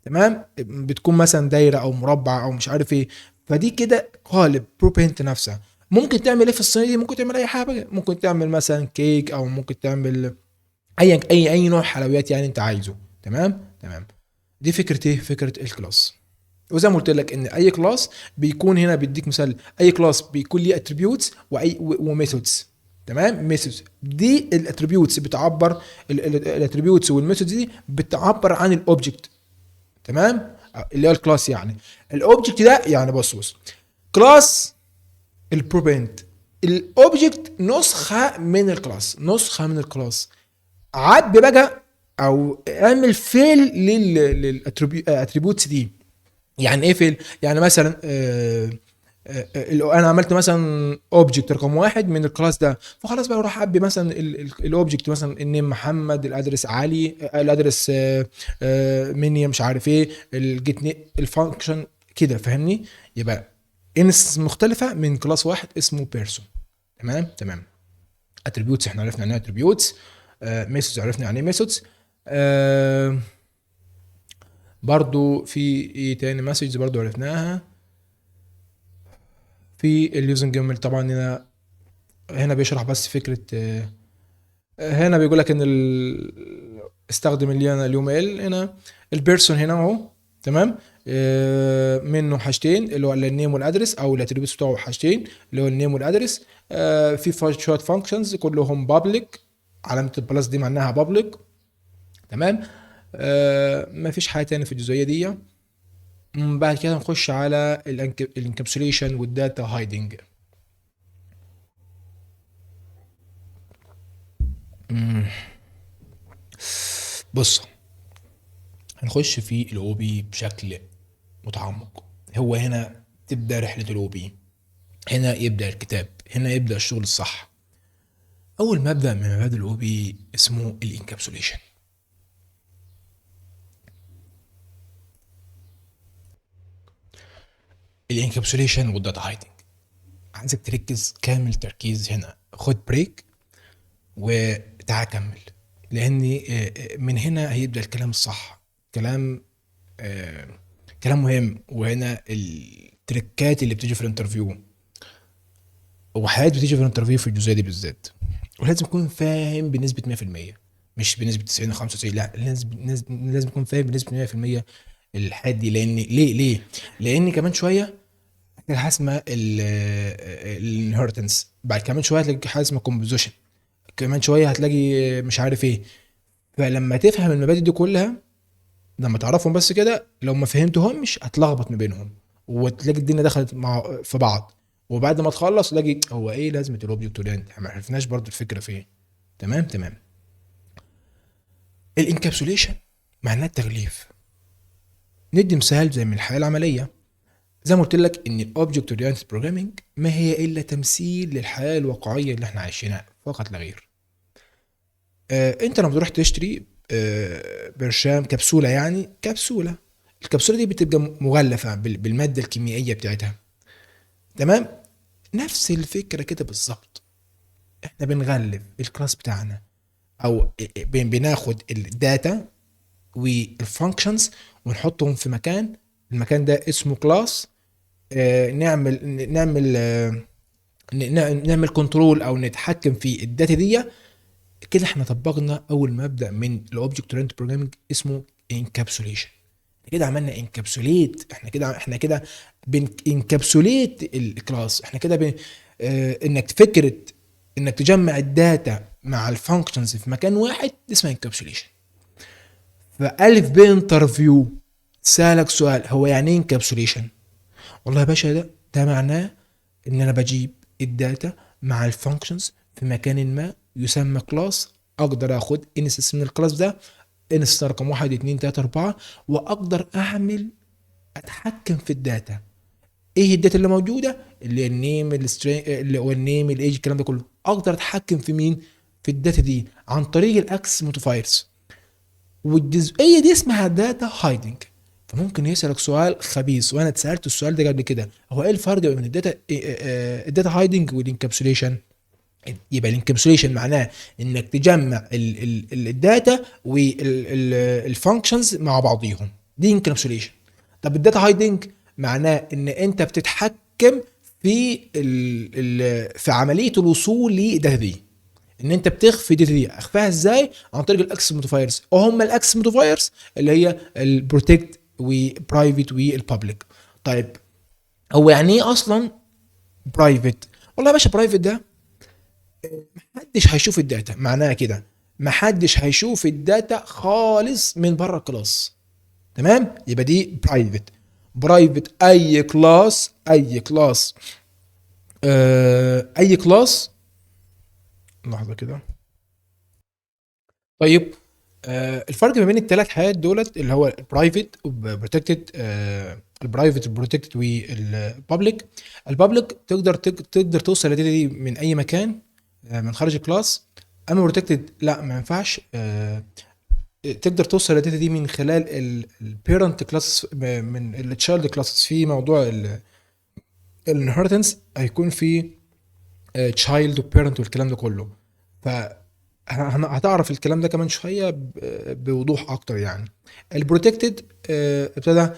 تمام، بتكون مثلا دايرة او مربع او مش عارف ايه، فدي كده قالب blueprint نفسها. ممكن تعمل ايه في الصينية دي؟ ممكن تعمل اي حاجة، ممكن تعمل مثلا كيك او ممكن تعمل اي نوع حلويات يعني انت عايزه. تمام تمام. دي فكرة ايه؟ فكرة ال class. وزي ما قلت لك ان اي class بيكون هنا بيديك مثال، اي class بيكون ليه attributes واي و methods. تمام، methods دي ال attributes بتعبر، ال attributes وال methods دي بتعبر عن ال object. تمام، اللي هو ال class. يعني ال object ده يعني بص class ال blueprint، ال object نسخه من ال class، نسخه من ال class. عبي بقى او اعمل fill لل attributes دي. يعني ايه fill؟ يعني مثلا انا عملت مثلا object رقم 1 من ال class ده، فخلاص بقى اروح اعبي مثلا ال object مثلا ال name محمد، ال address علي، ال address منيا مش عارف ايه، ال get ال function كده، فاهمني؟ يبقى instance مختلفة من class واحد اسمه person. تمام تمام. attributes احنا عرفنا يعني ايه attributes، methods عرفنا يعني ايه methods. برضو في ايه تاني؟ messages برضو عرفناها. في ال using UML طبعا هنا بيشرح بس فكرة، هنا بيقول لك ان استخدم اللي انا ال UML هنا ال person هنا اهو. تمام، منه حاجتين اللي هو ال name وال address، او ال attributes بتاعه حاجتين اللي هو ال name وال address. في شوية functions كلهم public، علامة ال plus دي معناها public. تمام، مفيش حاجة تاني في الجزئية دي. بعد كده نخش على ال encapsulation وال data hiding. بص هنخش في ال OOP بشكل متعمق. هو هنا تبدا رحله ال OOP، هنا يبدا الكتاب، هنا يبدا الشغل الصح. اول مبدا من مبادئ ال OOP اسمه ال encapsulation. ال encapsulation وال data hiding. عايزك تركز كامل تركيز هنا، خد break وتعال كمل، لان من هنا هيبدا الكلام الصح، كلام مهم. وهنا التريكات اللي بتيجي في ال interview وحاجات بتيجي في ال interview في الجزئية دي بالذات، ولازم تكون فاهم بنسبة 100%، مش بنسبة 90 95، لا لازم تكون فاهم بنسبة 100% الحاجات دي. لان ليه؟ لان كمان شوية هتلاقي حاجة اسمها ال inheritance، بعد كمان شوية هتلاقي حاجة اسمها composition، كمان شوية هتلاقي مش عارف ايه. فلما تفهم المبادئ دي كلها، لما تعرفهم بس كده، لو ما فهمتهمش هتلخبط ما بينهم وتلاقي الدنيا دخلت مع في بعض، وبعد ما تخلص تلاقي هو ايه لازمه ال object oriented، ما عرفناش برضو الفكرة فين. تمام تمام. ال encapsulation معناه التغليف. ندي مثال زي من الحياة العملية، زي ما قلت لك ان ال object oriented programming ما هي الا تمثيل للحياة الواقعية اللي احنا عايشينها فقط لا غير. انت لما تروح تشتري برشام كبسولة، يعني كبسولة، الكبسولة دي بتبقى مغلفه بالماده الكيميائية بتاعتها، تمام؟ نفس الفكرة كده بالظبط، احنا بنغلف ال class بتاعنا او بناخد ال data وال functions ونحطهم في مكان، المكان ده اسمه class. نعمل control او نتحكم في ال data دي. كده احنا طبقنا اول مبدا من ال object oriented programming اسمه encapsulation. كده عملنا encapsulate، احنا كده بن encapsulate ال class. احنا كده بن اه انك فكرة انك تجمع ال data مع ال functions في مكان واحد دي اسمها encapsulation. فالف ب interview سالك سؤال، هو يعني ايه encapsulation؟ والله يا باشا ده معناه ان انا بجيب ال data مع ال functions في مكان ما يسمى class، اقدر اخد instance من ال class ده، instance رقم 1 2 3 4، واقدر اعمل اتحكم في ال data. ايه ال data اللي موجوده؟ اللي هي ال name، ال string، اللي هو ال name، ال age، الكلام ده كله. اقدر اتحكم في مين؟ في ال data دي عن طريق ال access modifiers، والجزئيه دي اسمها data hiding. فممكن يسالك سؤال خبيث، وانا اتسالت السؤال ده قبل كده، هو ايه الفرق بين ال data hiding وال encapsulation؟ يبقى ال encapsulation معناه انك تجمع ال data وال functions مع بعضيهم، دي encapsulation. طب ال data hiding معناه ان انت بتتحكم في عملية الوصول لل data دي، ان انت بتخفي data دي. اخفاها ازاي؟ عن طريق ال access modifiers. وهم ال access modifiers اللي هي ال protected و private وال public. طيب هو يعني ايه اصلا private؟ والله يا باشا private ده محدش هيشوف ال data، معناها كده محدش هيشوف ال data خالص من بره ال class، تمام؟ يبقى دي private. private اي class، اي class، اي class. لحظة كده. طيب الفرق ما بين الثلاث حاجات دولت اللي هو ال private protected، ال private protected وال public. ال public تقدر توصل لل data دي من اي مكان من خارج ال class. اما protected لا، ما ينفعش، تقدر توصل لل data دي من خلال ال parent class، من ال child classes. في موضوع ال inheritance هيكون في child و parent والكلام ده كله، ف هتعرف الكلام ده كمان شوية بوضوح اكتر. يعني ال protected ابتدى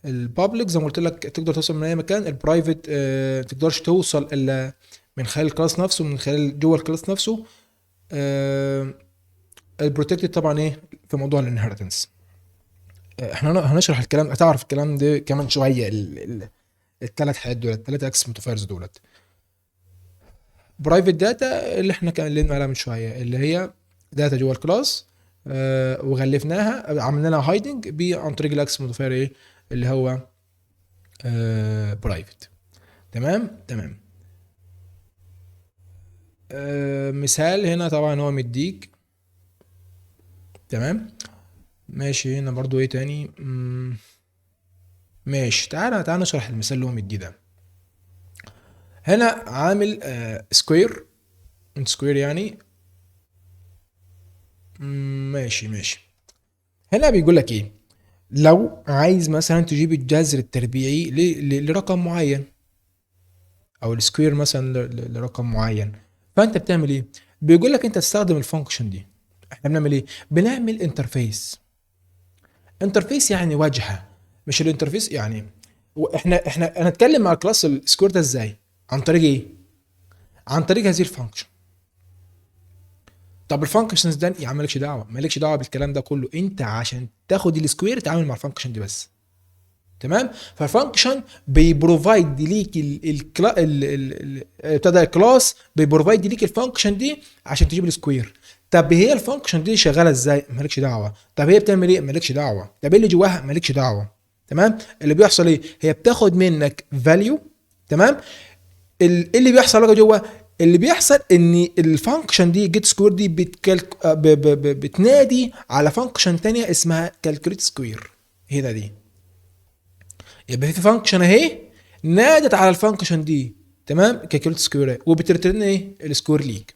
ال public زي ما قلت لك تقدر توصل من اي مكان، ال private ما تقدرش توصل الا من خلال ال class نفسه، من خلال جوه ال class نفسه. ال protected طبعا ايه في موضوع ال inheritance. احنا هنشرح الكلام، هتعرف الكلام ده كمان شويه. الثلاث حاجات دولت، الثلاثة access modifiers دولت. private data اللي احنا اتكلمنا عليها من شويه، اللي هي data جوه ال class وغلفناها، عملنا لها hiding عن طريق ال access modifier ايه؟ اللي هو private. تمام. مثال هنا طبعا هو مديك، تمام، ماشي. هنا برضو ايه تاني؟ ماشي، تعالى تعالى نشرح المثال اللي هو مديه ده. هنا عامل square، square يعني. ماشي. هنا بيقول لك ايه؟ لو عايز مثلا تجيب الجذر التربيعي لرقم معين او ال square مثلا لرقم معين، فانت بتعمل ايه؟ بيقول لك انت تستخدم ال function دي. احنا بنعمل ايه؟ بنعمل interface. interface يعني واجهه، مش ال interface يعني احنا هنتكلم مع ال class ال square ده ازاي؟ عن طريق ايه؟ عن طريق هذه ال function. طب ال functions ده يا عم مالكش دعوه، مالكش دعوه بالكلام ده كله، انت عشان تاخد ال square تعامل مع ال function دي بس، تمام؟ فال function بي provide ليك ال ال ال ابتدى ال class بي provide ليك ال function دي عشان تجيب ال square. طب هي ال function دي شغالة ازاي؟ مالكش دعوه. طب هي بتعمل ايه؟ مالكش دعوه. طب ايه اللي جواها؟ مالكش دعوه، تمام؟ اللي بيحصل ايه؟ هي بتاخد منك value، تمام؟ ايه اللي بيحصل بقى جوه؟ اللي بيحصل ان ال function دي get square دي بتكالك ب ب ب بتنادي على function تانية اسمها calculate square. هنا دي يبقى في function اهي نادت على ال function دي، تمام؟ calculate square، وبت return ايه؟ ال square ليك.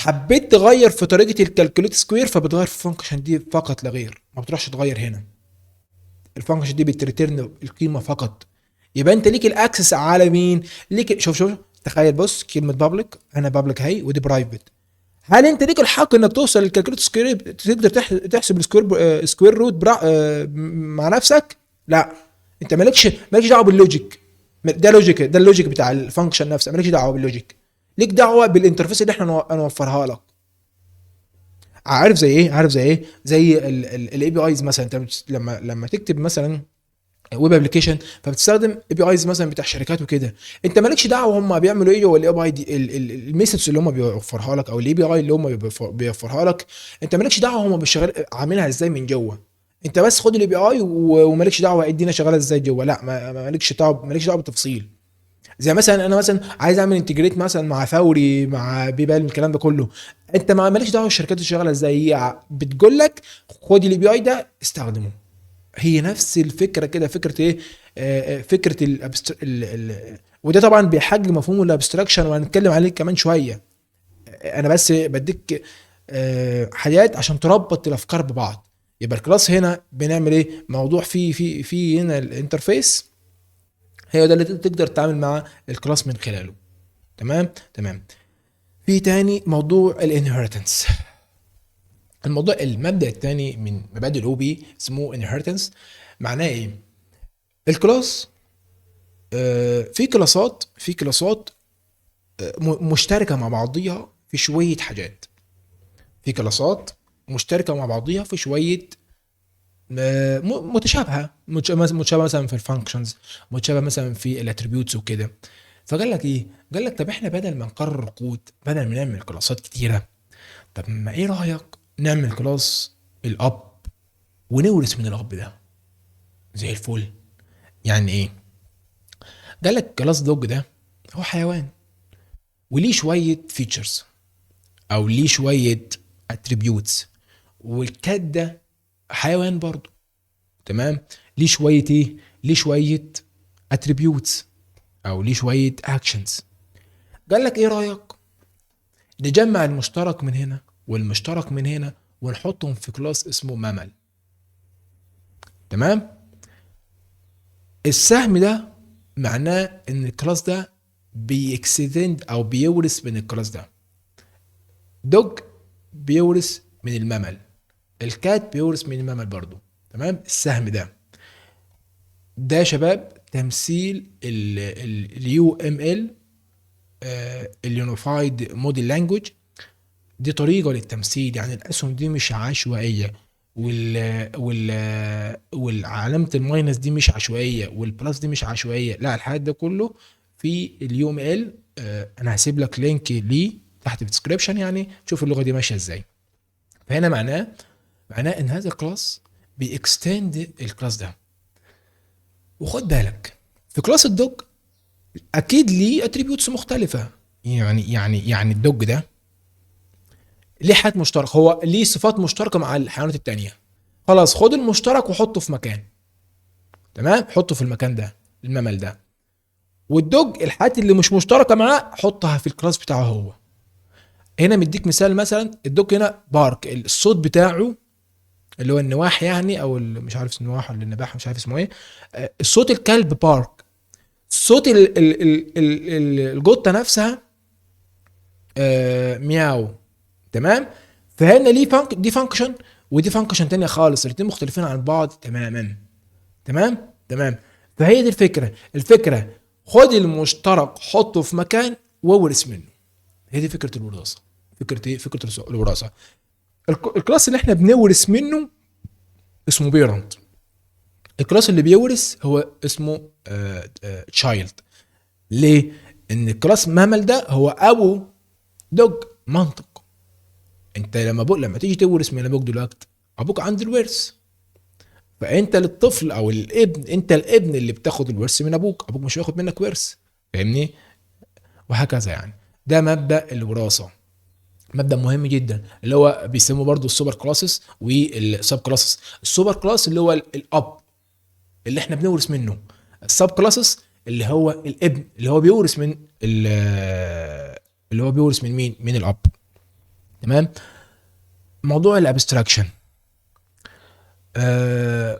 حبيت تغير في طريقه ال calculate square، فبتغير في ال function دي فقط لا غير، ما بتروحش تغير هنا. ال function دي بت return القيمة فقط. يبقى انت ليك ال access على مين؟ ليك، شوف شوف، تخيل، بص، كلمة public هنا، public اهي، ودي private. هل انت ليك الحق انك توصل لل calculate square، تقدر تحسب ال square root مع نفسك؟ لا، انت مالكش دعوه بال logic ده، logic ده، ال logic بتاع ال function نفسه، مالكش دعوه بال logic، ليك دعوه بال interface اللي احنا نوفرها لك. عارف زي ايه؟ عارف زي ايه؟ زي ال APIs مثلا. انت لما تكتب مثلا web application، فبتستخدم APIs مثلا بتاع شركات وكده، انت مالكش دعوه هم بيعملوا ايه جوه ال API دي، ال methods اللي هم بيوفرها لك او ال API اللي هم بيوفرها لك، انت مالكش دعوه هم بيشغل عاملينها ازاي من جوه. انت بس خد ال API ومالكش دعوه الدنيا شغالة ازاي جوه. لا، مالكش دعوه، مالكش دعوه بالتفصيل. زي مثلا انا مثلا عايز اعمل integrate مثلا مع فوري، مع PayPal، الكلام ده كله، انت ما مالكش دعوه الشركات دي شغالة ازاي، هي بتقول لك خد ال API ده استخدمه. هي نفس الفكرة كده. فكرة ايه؟ فكرة ال وده طبعا بيحجج مفهوم ال abstraction، وهنتكلم عليه كمان شويه. انا بس بديك حاجات عشان تربط الافكار ببعض. يبقى ال class هنا بنعمل ايه؟ موضوع في هنا ال interface هي ده اللي تقدر تتعامل مع ال class من خلاله. تمام. في تاني موضوع ال inheritance. الموضوع، المبدا الثاني من مبادئ ال OOP اسمه inheritance. معناه ايه؟ ال class في classات مشتركة مع بعضيها في شوية حاجات. في classات مشتركة مع بعضيها في شوية متشابهه، متشابهة مثلا في ال functions، متشابهة مثلا في ال attributes وكده. فقال لك ايه؟ قال لك طب احنا بدل ما نكرر كود، بدل ما نعمل classات كتيره، طب ما ايه رايك نعمل class الاب ونورث من الاب ده؟ زي الفل. يعني ايه؟ قال لك class dog ده هو حيوان وليه شوية features او ليه شوية attributes، وال cat ده حيوان برضو، تمام؟ ليه شوية ايه؟ ليه شوية attributes او ليه شوية actions. قال لك ايه رايك نجمع المشترك من هنا والمشترك من هنا ونحطهم في class اسمه mammal؟ تمام. السهم ده معناه ان ال class ده بي extend او بيورث من ال class ده. dog بيورث من ال mammal، ال cat بيورث من ال mammal برضو. تمام؟ السهم ده يا شباب تمثيل ال UML، ال unified model language. دي طريقه للتمثيل، يعني الاسهم دي مش عشوائيه، والعلامة ال minus دي مش عشوائيه، وال plus دي مش عشوائيه. لا، الحاجات ده كله في ال UML. انا هسيب لك link ليه تحت في ال description، يعني تشوف اللغة دي ماشية ازاي. فهنا معناه ان هذا ال class بي extend ال class ده. وخد بالك، في class ال dog اكيد ليه attributes مختلفه، يعني ال dog ده ليه حاجات مشتركه، هو ليه صفات مشتركة مع الحيوانات التانية. خلاص، خد المشترك وحطه في مكان، تمام؟ حطه في المكان ده، ال mammal ده. وال dog الحاجات اللي مش مشتركة معاه حطها في ال class بتاعه هو. هنا مديك مثال، مثلا ال dog هنا bark، الصوت بتاعه اللي هو النواح يعني، او مش عارف النواح ولا النباح، مش عارف اسمه ايه. الصوت الكلب bark، صوت ال ال ال ال ال القطة نفسها meow. تمام؟ فهنا ليه دي function ودي function تانية خالص، الاثنين مختلفين عن بعض تماما. تمام. فهي دي الفكره. الفكرة خد المشترك حطه في مكان وورث منه. هي دي فكرة الوراثه. فكرة ايه؟ فكرة الوراثه. ال class اللي احنا بنورث منه اسمه parent، ال class اللي بيورث هو اسمه child. ليه؟ ان ال class mammal ده هو ابو dog. منطق. انت لما تيجي تورث من ابوك دلوقتي، ابوك عنده الورث، فانت للطفل او الابن، انت الابن اللي بتاخد الورث من ابوك، ابوك مش هياخد منك ورث، فاهمني؟ وهكذا. يعني ده مبدا الوراثه، مبدا مهم جدا، اللي هو بيسموه برضو ال super classes وال sub classes. ال super class اللي هو الاب اللي احنا بنورث منه، ال sub classes اللي هو الابن اللي هو بيورث من مين؟ من الاب. تمام. موضوع ال abstraction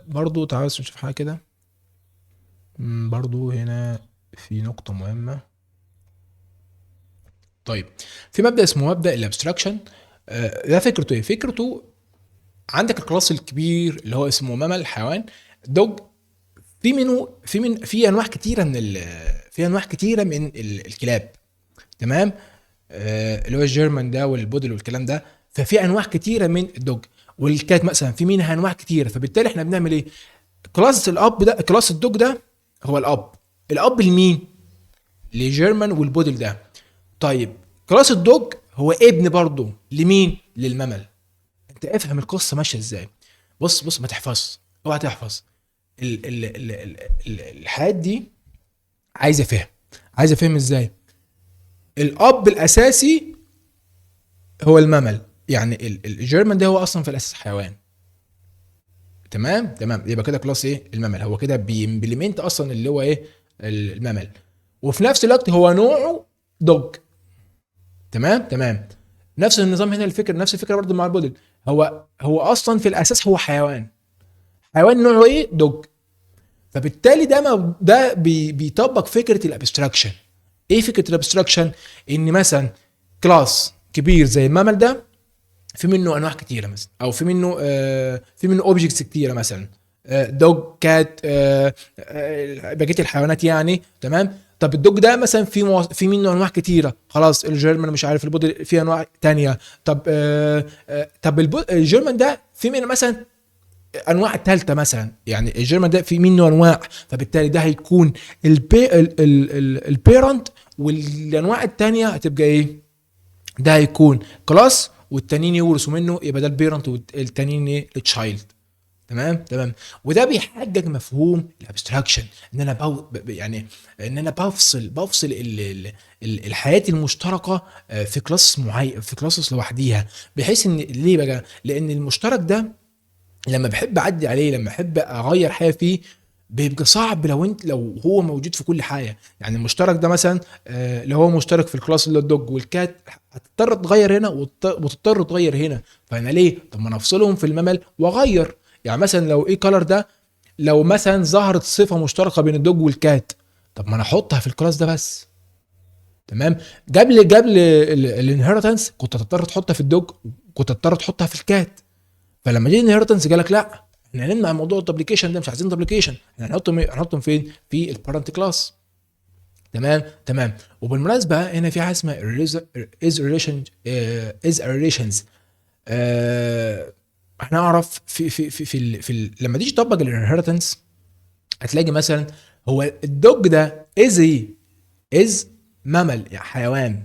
برضو تعالوا بس نشوف حاجة كده. برضو هنا في نقطة مهمة. طيب في مبدا اسمه مبدا ال abstraction. ده فكرته ايه؟ فكرته عندك ال class الكبير اللي هو اسمه mammal حيوان dog، في منه في من في انواع كتيرة من ال في انواع كتيرة من الكلاب، تمام؟ اللي هو ال German ده والبودل والكلام ده. ففي انواع كتيرة من ال dog وال cat مثلا في منها انواع كتيرة. فبالتالي احنا بنعمل ايه؟ class الاب ده، class ال dog ده هو الاب، الاب لمين؟ ل German وال poodle ده. طيب class ال dog هو ابن برضه لمين؟ لل mammal. انت افهم القصة ماشية ازاي. بص بص ما تحفظش، اوعى تحفظ. ال ال ال ال ال الحاجات دي عايزه فهم. عايزه فهم ازاي؟ الاب الاساسي هو ال mammal، يعني ال German ده هو اصلا في الاساس حيوان، تمام؟ تمام. يبقى كده class ايه؟ ال mammal. هو كده بي implement اصلا اللي هو ايه؟ ال mammal، وفي نفس الوقت هو نوعه dog، تمام؟ تمام. نفس النظام هنا، الفكرة نفس الفكرة برضو مع البودل، هو اصلا في الاساس هو حيوان، حيوان نوعه ايه؟ dog. فبالتالي ده ما ده بيطبق فكرة ال abstraction. ايه فكرة ال abstraction؟ ان مثلا class كبير زي ال mammal ده في منه انواع كتيرة مثلا، او في منه objects كتيرة مثلا، dog، cat، بقية الحيوانات يعني، تمام؟ طب ال dog ده مثلا في منه انواع كتيرة، خلاص ال German مش عارف البودل في انواع تانية. طب ال German ده في منه مثلا انواع ثالثة مثلا، يعني ال German ده في منه انواع، فبالتالي ده هيكون ال parent، والانواع الثانية هتبقى ايه؟ ده هيكون class والتانيين يورثوا منه، يبقى ده ال parent والتانيين ايه؟ ال child. تمام؟ تمام. وده بيحقق مفهوم ال abstraction، ان انا يعني ان انا بفصل الحياة المشتركة في class معين، في classes لوحديها، بحيث ان ليه بقى؟ لان المشترك ده لما بحب اعدي عليه، لما احب اغير حاجة فيه، بيبقى صعب لو هو موجود في كل حاجة. يعني المشترك ده مثلا، لو هو مشترك في ال class اللي ال dog وال cat، هتضطر تغير هنا وتضطر تغير هنا. فانا ليه؟ طب ما انا افصلهم في ال mammal واغير. يعني مثلا لو ايه color ده، لو مثلا ظهرت صفة مشتركة بين ال dog وال cat، طب ما انا احطها في ال class ده بس، تمام؟ قبل ال inheritance كنت هتضطر تحطها في ال dog، كنت هتضطر تحطها في ال cat. فلما جه ال inheritance قال لك لا، احنا هنمنع موضوع ال duplication ده، مش عايزين duplication، احنا هنحطهم فين؟ في ال parent class. تمام؟ تمام. وبالمناسبة هنا في حاجة اسمها is relation، is relations. احنا نعرف في في في في, ال في ال لما تيجي تطبق ال inheritance هتلاقي مثلا هو ال dog ده is ايه؟ is mammal، يعني حيوان.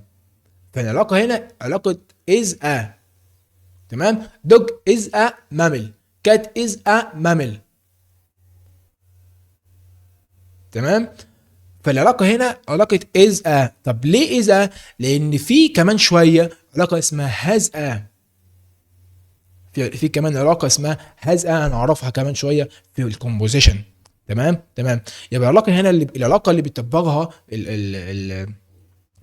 فالعلاقه هنا علاقة is a، تمام؟ dog is a mammal، cat is a mammal، تمام؟ فالعلاقه هنا علاقة is a. طب ليه is a؟ لان في كمان شوية علاقة اسمها has a، في كمان علاقة اسمها has a هنعرفها كمان شوية في ال composition. تمام؟ تمام. يبقى العلاقة هنا اللي العلاقة اللي بيطبقها ال ال ال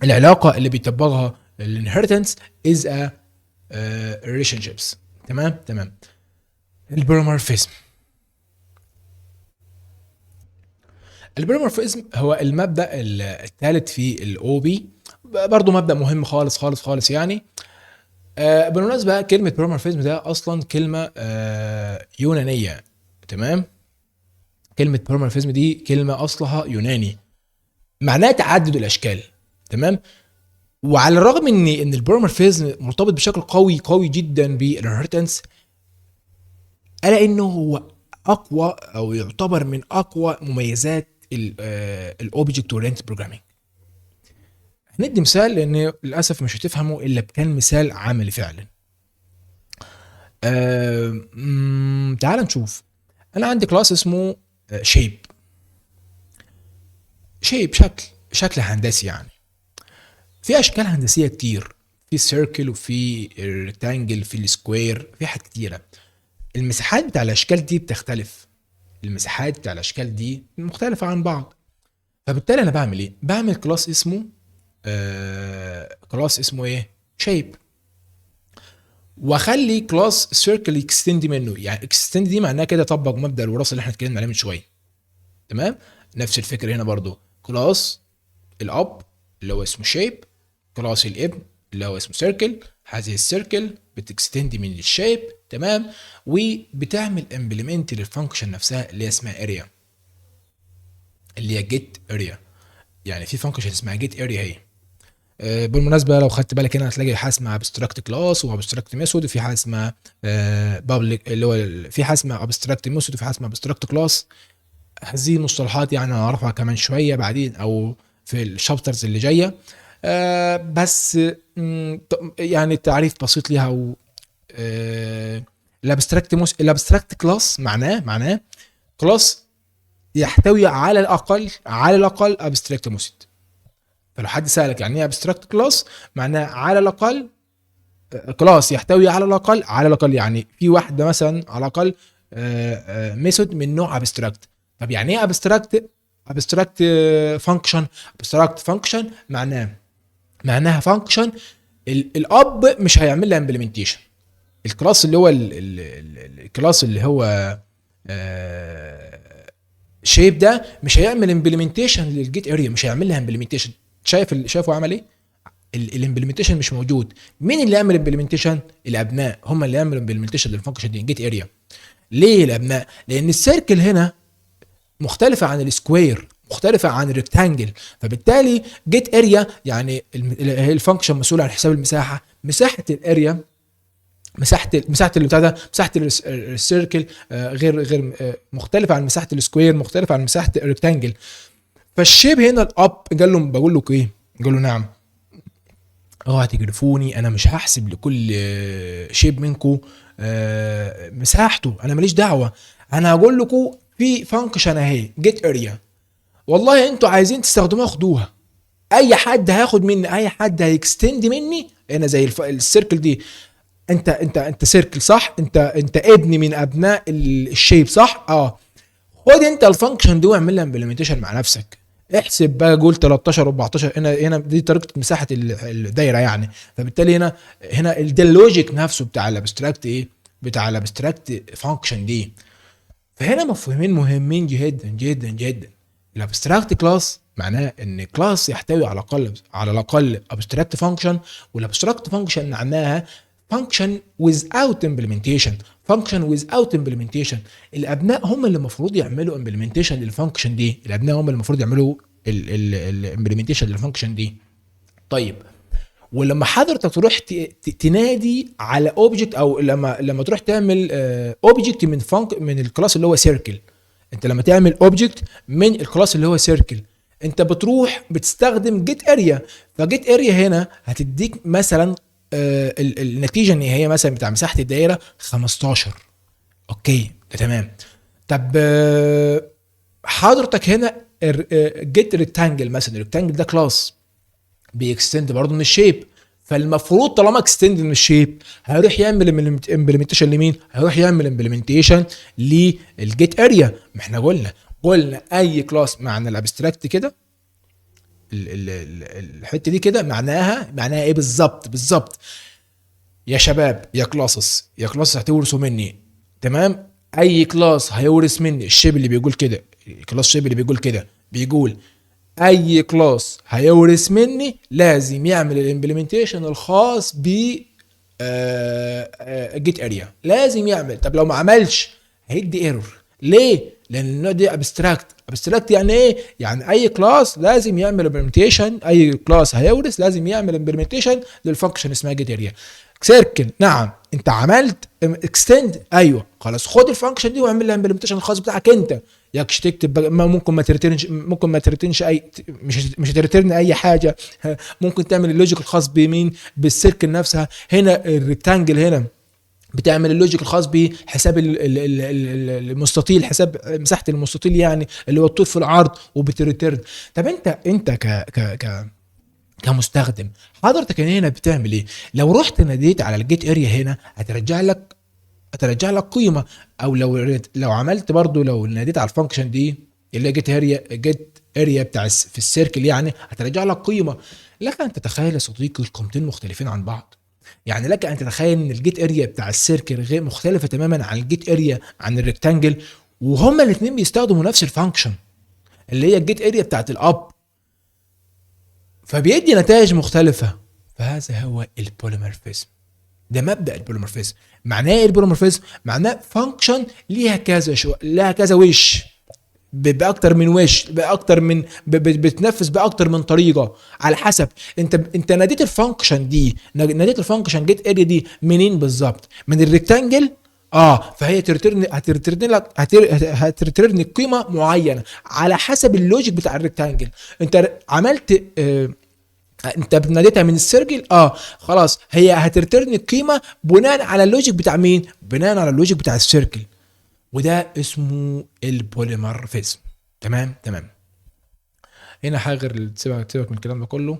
العلاقة اللي بيطبقها ال inheritance is a relationships. تمام؟ تمام. ال polymorphism. ال polymorphism هو المبدا الثالث في ال OOP، برضه مبدا مهم خالص خالص خالص يعني. بالمناسبة كلمة polymorphism ده اصلا كلمة يونانية، تمام؟ كلمة polymorphism دي كلمة اصلها يوناني، معناها تعدد الاشكال، تمام؟ وعلى الرغم ان ال polymorphism مرتبط بشكل قوي قوي جدا بال inheritance، الا انه هو اقوى او يعتبر من اقوى مميزات ال object oriented programming. هندي مثال لان للاسف مش هتفهمه الا بكان مثال عملي فعلا. تعال نشوف. انا عندي class اسمه shape. shape شكل هندسي يعني. في اشكال هندسية كتير، في circle وفي rectangle، في ال square، في حاجات كتيرة. المساحات بتاع الاشكال دي بتختلف، المساحات بتاع الاشكال دي مختلفة عن بعض. فبالتالي انا بعمل ايه؟ بعمل class اسمه، class اسمه ايه؟ shape. واخلي class circle extend منه. يعني extend دي معناها كده طبق مبدا الوراثة اللي احنا اتكلمنا عليه من شويه، تمام؟ نفس الفكرة هنا برضو، class الاب اللي هو اسمه shape، class الابن اللي هو اسمه circle، هذه ال circle بت extend من ال shape، تمام؟ وبتعمل implement لل function نفسها اللي هي اسمها area، اللي هي get area. يعني في function اسمها get area هي. بالمناسبة لو خدت بالك هنا هتلاقي حاجة اسمها abstract class و abstract method، وفي حاجة اسمها public اللي هو في حاجة اسمها abstract method وفي حاجة اسمها abstract class. هذه المصطلحات يعني هنعرفها كمان شوية بعدين او في ال chapters اللي جايه، بس يعني تعريف بسيط ليها. و ال abstract class معناه class يحتوي على الاقل abstract method. فلو حد سالك يعني ايه abstract class، معناه على الاقل class يحتوي على الاقل يعني في واحدة مثلا على الاقل method من نوع abstract. طب يعني ايه abstract function؟ abstract function معناها function الاب مش هيعمل لها implementation. ال class اللي هو ال class اللي هو shape ده مش هيعمل implementation لل get area، مش هيعمل لها implementation. شايفه عمل ايه؟ ال implementation مش موجود. مين اللي يعمل implementation؟ الابناء هم اللي يعملوا implementation لل function دي get area. ليه الابناء؟ لان ال circle هنا مختلفة عن ال square، مختلفة عن ال rectangle، فبالتالي get area يعني ال function مسؤولة عن حساب المساحه، مساحة ال area، مساحه اللي بتاع ده، مساحة ال circle غير مختلفة عن مساحة ال square، مختلفة عن مساحة ال rectangle. فال shape هنا الاب قال له، بقول له ايه؟ قال له نعم، اوعى تجرفوني، انا مش هحسب لكل shape منكم مساحته، انا ماليش دعوه، انا هقول لكم في function اهي get area، والله انتوا عايزين تستخدموها خدوها. اي حد هياخد مني، اي حد هي extend مني هنا زي ال circle دي، انت circle صح؟ انت ابن من ابناء ال shape صح؟ اه، خد انت ال function دي واعمل لها implementation مع نفسك، احسب بقى، قول 13 14. هنا دي طريقه مساحة الدايرة يعني. فبالتالي هنا ده ال logic نفسه بتاع ال abstract ايه؟ بتاع ال abstract function دي. فهنا مفهومين مهمين جدا جدا جدا. ال abstract class معناه ان class يحتوي على الاقل abstract function، وال abstract function معناها function without implementation، function without implementation. الابناء هم اللي المفروض يعملوا implementation لل function دي، الابناء هم اللي المفروض يعملوا ال implementation لل function دي. طيب، ولما حضرتك تروح تنادي على object او لما تروح تعمل object من ال class اللي هو circle، انت لما تعمل object من ال class اللي هو circle انت بتروح بتستخدم get area. ف get area هنا هتديك مثلا النتيجة النهائية مثلا بتاع مساحة الدائرة 15، okay؟ ده تمام. طب حضرتك هنا get rectangle مثلا، ال rectangle ده class بي extend برضه من ال shape، فالمفروض طالما extend من ال shape هيروح يعمل implementation لمين؟ هيروح يعمل implementation لل get area. ما احنا قلنا اي class معنى ال abstract كده، الحتة دي كده معناها ايه بالظبط؟ بالظبط يا شباب، يا classes هتورثوا مني، تمام؟ اي class هيورث مني، ال shape اللي بيقول كده، class shape اللي بيقول كده، بيقول اي class هيورث مني لازم يعمل ال implementation الخاص ب get area، لازم يعمل. طب لو ما عملش هيدي error. ليه؟ لان النوع دي abstract. abstract يعني ايه؟ يعني اي class لازم يعمل implementation، اي class هيورث لازم يعمل implementation لل function اسمها get area. circle نعم، انت عملت extend، ايوه، خلاص خد ال function دي واعمل لها implementation الخاص بتاعك انت. ياكش تكتب ما ممكن ما ت return ش، ممكن ما ت return ش اي، مش هت return اي حاجه، ممكن تعمل ال logic الخاص بمين؟ بال circle نفسها. هنا ال rectangle هنا بتعمل ال logic الخاص بحساب المستطيل، حساب مساحة المستطيل يعني اللي هو الطول في العرض، وبت return. طب انت ك ك ك كمستخدم حضرتك هنا بتعمل ايه؟ لو رحت ناديت على ال get area هنا هترجع لك قيمه، او لو عملت برضو لو ناديت على ال function دي اللي هي get area بتاع في ال circle يعني هترجع لك قيمه. لك ان تتخيل يا صديقي القيمتين مختلفين عن بعض. يعني لك ان تتخيل ان ال get area بتاع ال circle غير مختلفة تماما عن ال get area عن ال rectangle، وهما الاثنين بيستخدموا نفس ال function اللي هي ال get area بتاعت الاب، فبيدي نتائج مختلفه. فهذا هو ال polymorphism. ده مبدا ال polymorphism. معناه ايه ال polymorphism؟ معناه function ليها كذا لها كذا وش، باكتر من وش، باكتر من بتنفذ باكتر من طريقه على حسب انت ناديت ال function دي، ناديت ال function get area دي منين بالظبط؟ من ال rectangle، فهي ت return هت return لك هت return قيمة معينة على حسب ال logic بتاع ال rectangle. انت عملت انت ناديتها من ال circle، خلاص هي هت return القيمة بناء على ال logic بتاع مين؟ بناء على ال logic بتاع ال circle، وده اسمه ال polymorphism. تمام. هنا حاجة غير اللي سيبك من الكلام ده كله.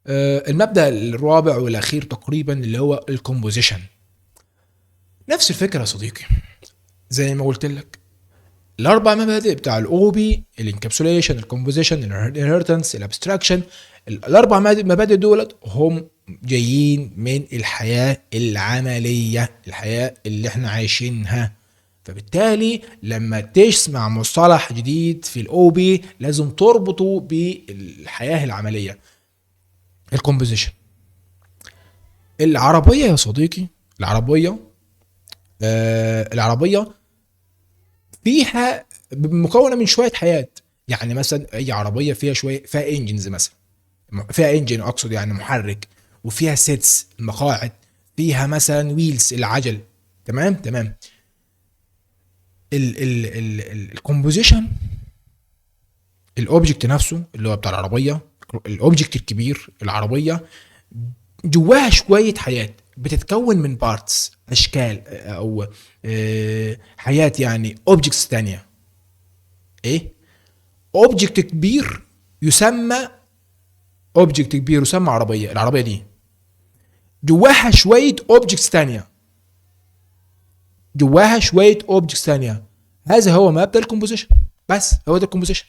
المبدا الرابع والاخير تقريبا اللي هو ال composition. نفس الفكرة يا صديقي، زي ما قلت لك الاربع مبادئ بتاع ال OOP: ال encapsulation، ال composition، ال inheritance، ال abstraction. الاربع مبادئ دولت هم جايين من الحياة العمليه، الحياة اللي احنا عايشينها. فبالتالي لما تسمع مصطلح جديد في ال OOP لازم تربطه بالحياة العمليه. ال composition، العربية يا صديقي، العربية فيها مكونة من شوية حاجات. يعني مثلا اي عربية فيها شويه، فيها engines مثلا، فيها engine اقصد يعني محرك، وفيها seats المقاعد، فيها مثلا wheels العجل. تمام. ال composition، ال object نفسه اللي هو بتاع العربيه، ال object الكبير العربية جواها شوية حاجات بتتكون من parts، اشكال او حاجات يعني objects تانية. ايه؟ object كبير يسمى، object كبير يسمى عربيه. العربية دي جواها شوية objects تانية، جواها شوية objects تانية. هذا هو مبدا ال composition. بس هو ده ال composition.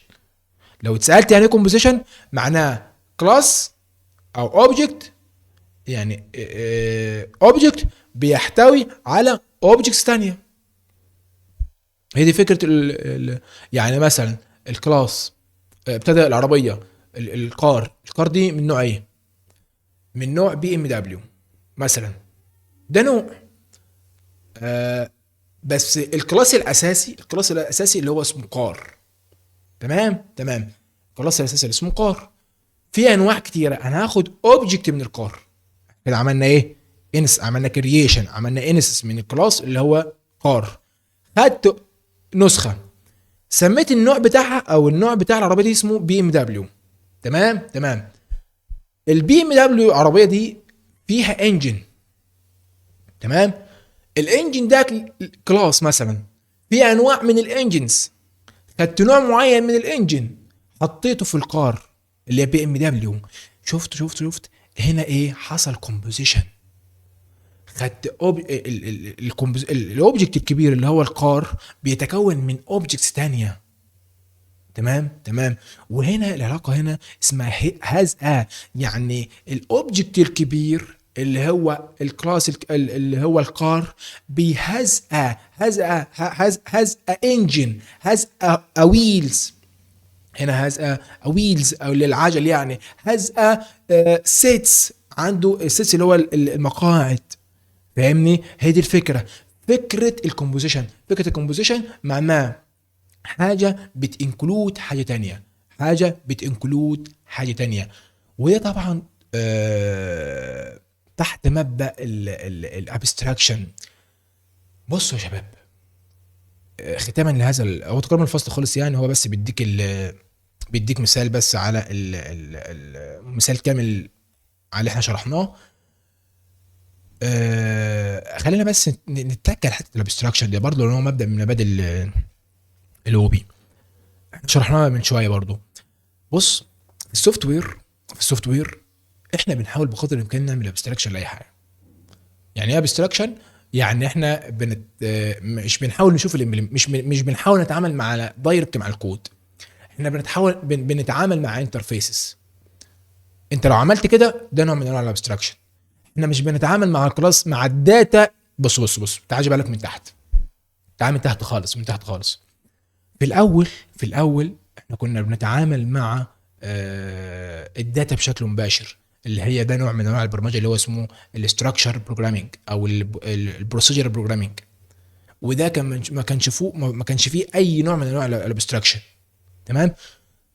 لو اتسالت يعني ايه composition، معناه class او object، يعني object بيحتوي على objects تانية. هي دي فكرة ال يعني مثلا ال class ابتدى العربيه، ال car، ال car دي من نوع ايه؟ من نوع BMW مثلا، ده نوع بس ال class الاساسي، ال class الاساسي اللي هو اسمه car. تمام. ال class الاساسي اللي اسمه car في انواع كتيره. انا هاخد object من ال car كده، عملنا ايه؟ عملنا creation، عملنا instance من ال class اللي هو car. خدت نسخه، سميت النوع بتاعها او النوع بتاع العربية دي اسمه BMW. تمام. ال BMW العربية دي فيها engine. تمام. ال engine ده class مثلا، في انواع من ال engines، خدت نوع معين من ال engine حطيته في ال car اللي هي BMW. شفت شفت شفت هنا ايه حصل؟ composition. خدت ال object الكبير اللي هو ال car بيتكون من objects تانية. تمام. وهنا العلاقة هنا اسمها has a، يعني ال object الكبير اللي هو ال class اللي هو ال car بي has a has a has has a engine، has a wheels، هنا has a wheels او للعجل، يعني has a seats، عنده ال seats اللي هو المقاعد. فاهمني؟ هي دي الفكره، فكرة ال composition. فكرة ال composition معناها حاجة بت include حاجة تانية، حاجة بت include حاجة تانية. وهي طبعا تحت مبدا ال abstraction. بصوا يا شباب، ختاما لهذا هو تقريبا الفصل خلص، يعني هو بس بيديك مثال بس على مثال كامل على اللي احنا شرحناه. خلينا بس نتك على حتة ال abstraction دي برضه، لان هو مبدا من مبادئ ال OOP، احنا شرحناها من شوية برضه. بص، في ال software احنا بنحاول بقدر الامكان نعمل abstraction لاي حاجه. يعني ايه abstraction؟ يعني احنا مش بنحاول نشوف مش بنحاول نتعامل مع direct مع الكود، احنا بنتعامل مع interfaces. انت لو عملت كده ده نوع من انواع ال abstraction. احنا مش بنتعامل مع ال class مع ال data. بص بص بص، تعال بالك من تحت، تعال من تحت خالص، من تحت خالص. في الاول احنا كنا بنتعامل مع ال data بشكل مباشر، اللي هي ده نوع من انواع البرمجة اللي هو اسمه ال structure programming او ال procedure programming، وده كان ما كانش فوق ما كانش فيه اي نوع من انواع ال abstraction. تمام؟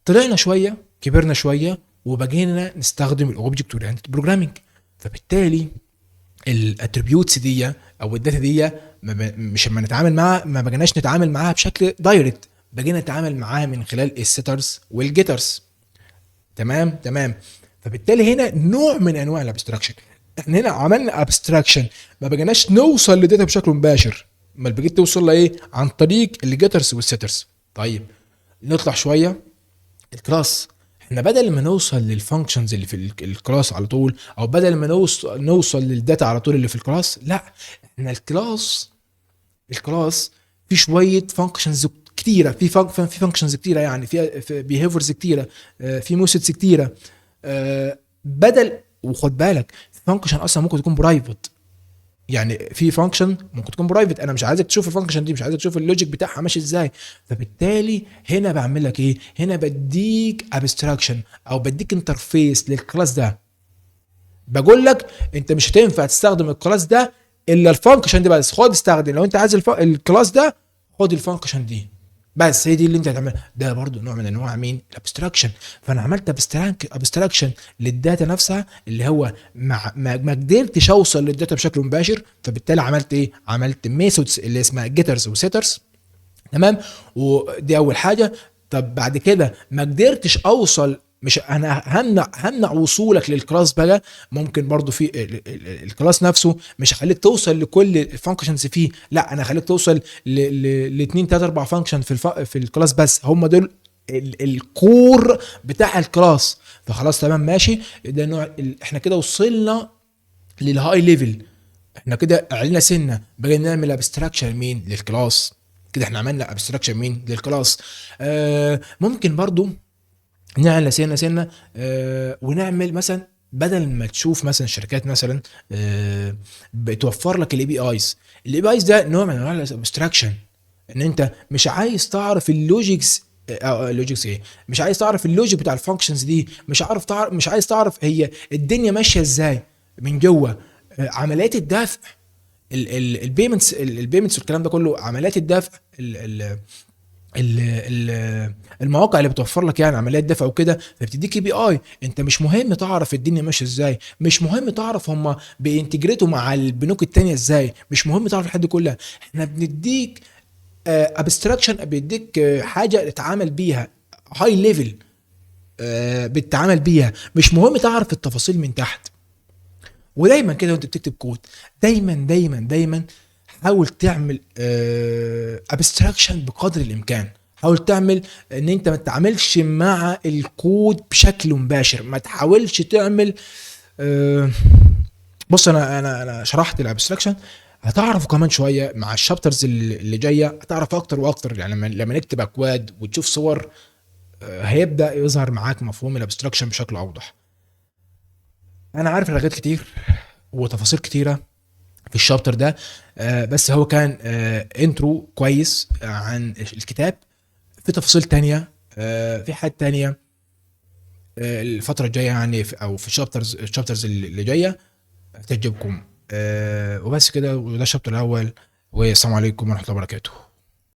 طلعنا شويه، كبرنا شويه، وبقينا نستخدم ال object oriented programming، فبالتالي ال attributes دي او ال data دي مش لما نتعامل معاها، ما بقيناش نتعامل معاها بشكل direct، بقينا نتعامل معاها من خلال ال setters وال getters. تمام. فبالتالي هنا نوع من انواع ال abstraction، احنا هنا عملنا abstraction، ما بقيناش نوصل ل data بشكل مباشر، ما بقيت توصل لايه؟ عن طريق ال getters وال setters. طيب، نطلع شويه، ال class، احنا بدل ما نوصل لل functions اللي في ال class على طول، او بدل ما نوصل لل data على طول اللي في ال class، لا، احنا ال class في شوية functions كتيره، في functions كتيره، يعني في behaviors كتيره، في methods كتيره، بدل، وخد بالك، function اصلا ممكن تكون private، يعني في function ممكن تكون private، انا مش عايزك تشوف ال function دي، مش عايزك تشوف ال logic بتاعها ماشي ازاي. فبالتالي هنا بعمل لك ايه؟ هنا بديك abstraction او بديك interface لل class ده، بقول لك انت مش هتنفع تستخدم ال class ده الا ال function دي بس، خد استخدم، لو انت عايز ال class ده خد ال function دي بس، هي دي اللي انت هتعملها. ده برضو نوع من انواع مين؟ ال abstraction. فانا عملت abstraction لل data نفسها، اللي هو مع ما قدرتش اوصل لل data بشكل مباشر، فبالتالي عملت ايه؟ عملت methods اللي اسمها getters و setters. تمام؟ ودي اول حاجه. طب بعد كده ما قدرتش اوصل، مش انا همنع وصولك لل class بقى، ممكن برضو في ال class نفسه مش هخليك توصل لكل ال functions فيه، لا، انا هخليك توصل ل 2 3 4 function في ال class بس، هم دول ال core بتاع ال class. فخلاص، تمام، ماشي، ده نوع احنا كده وصلنا لل high level، احنا كده علينا سنه، بقينا نعمل abstraction مين؟ لل class. كده احنا عملنا abstraction مين؟ لل class. ممكن برضو نعلى سنة سنة ونعمل مثلا، بدل ما تشوف مثلا شركات مثلا بتوفر لك ال APIs، ال APIs ده نوع من انواع ال abstraction، ان انت مش عايز تعرف ال logics، ال logics ايه، مش عايز تعرف ال logic بتاع ال functions دي، مش عايز تعرف هي الدنيا ماشية ازاي من جوه، عمليات الدفع، ال payments والكلام ده كله، عمليات الدفع، ال ال ال ال المواقع اللي بتوفر لك يعني عمليات دفع وكده، فبتديك API، انت مش مهم تعرف الدنيا ماشية ازاي، مش مهم تعرف هم بي integrate وا مع البنوك التانية ازاي، مش مهم تعرف الحاجات دي كلها. احنا بنديك abstraction، بيديك حاجة تتعامل بيها high level، بتتعامل بيها، مش مهم تعرف التفاصيل من تحت. ودايما كده وانت بتكتب كود، دايما دايما دايما حاول تعمل abstraction بقدر الامكان، حاول تعمل ان انت ما تتعاملش مع الكود بشكل مباشر، ما تحاولش تعمل بص، انا شرحت ال abstraction، هتعرفوا كمان شوية مع ال chapters اللي جايه، هتعرف اكتر واكتر، يعني لما نكتب اكواد وتشوف صور هيبدا يظهر معاك مفهوم ال abstraction بشكل اوضح. انا عارف رغيت كتير وتفاصيل كتيرة في ال chapter ده، بس هو كان intro كويس عن الكتاب. في تفاصيل تانية، في حاجات تانية الفترة الجاية يعني او في ال chapters اللي جاية هتعجبكم. وبس كده، وده ال chapter الاول، والسلام عليكم ورحمة الله وبركاته.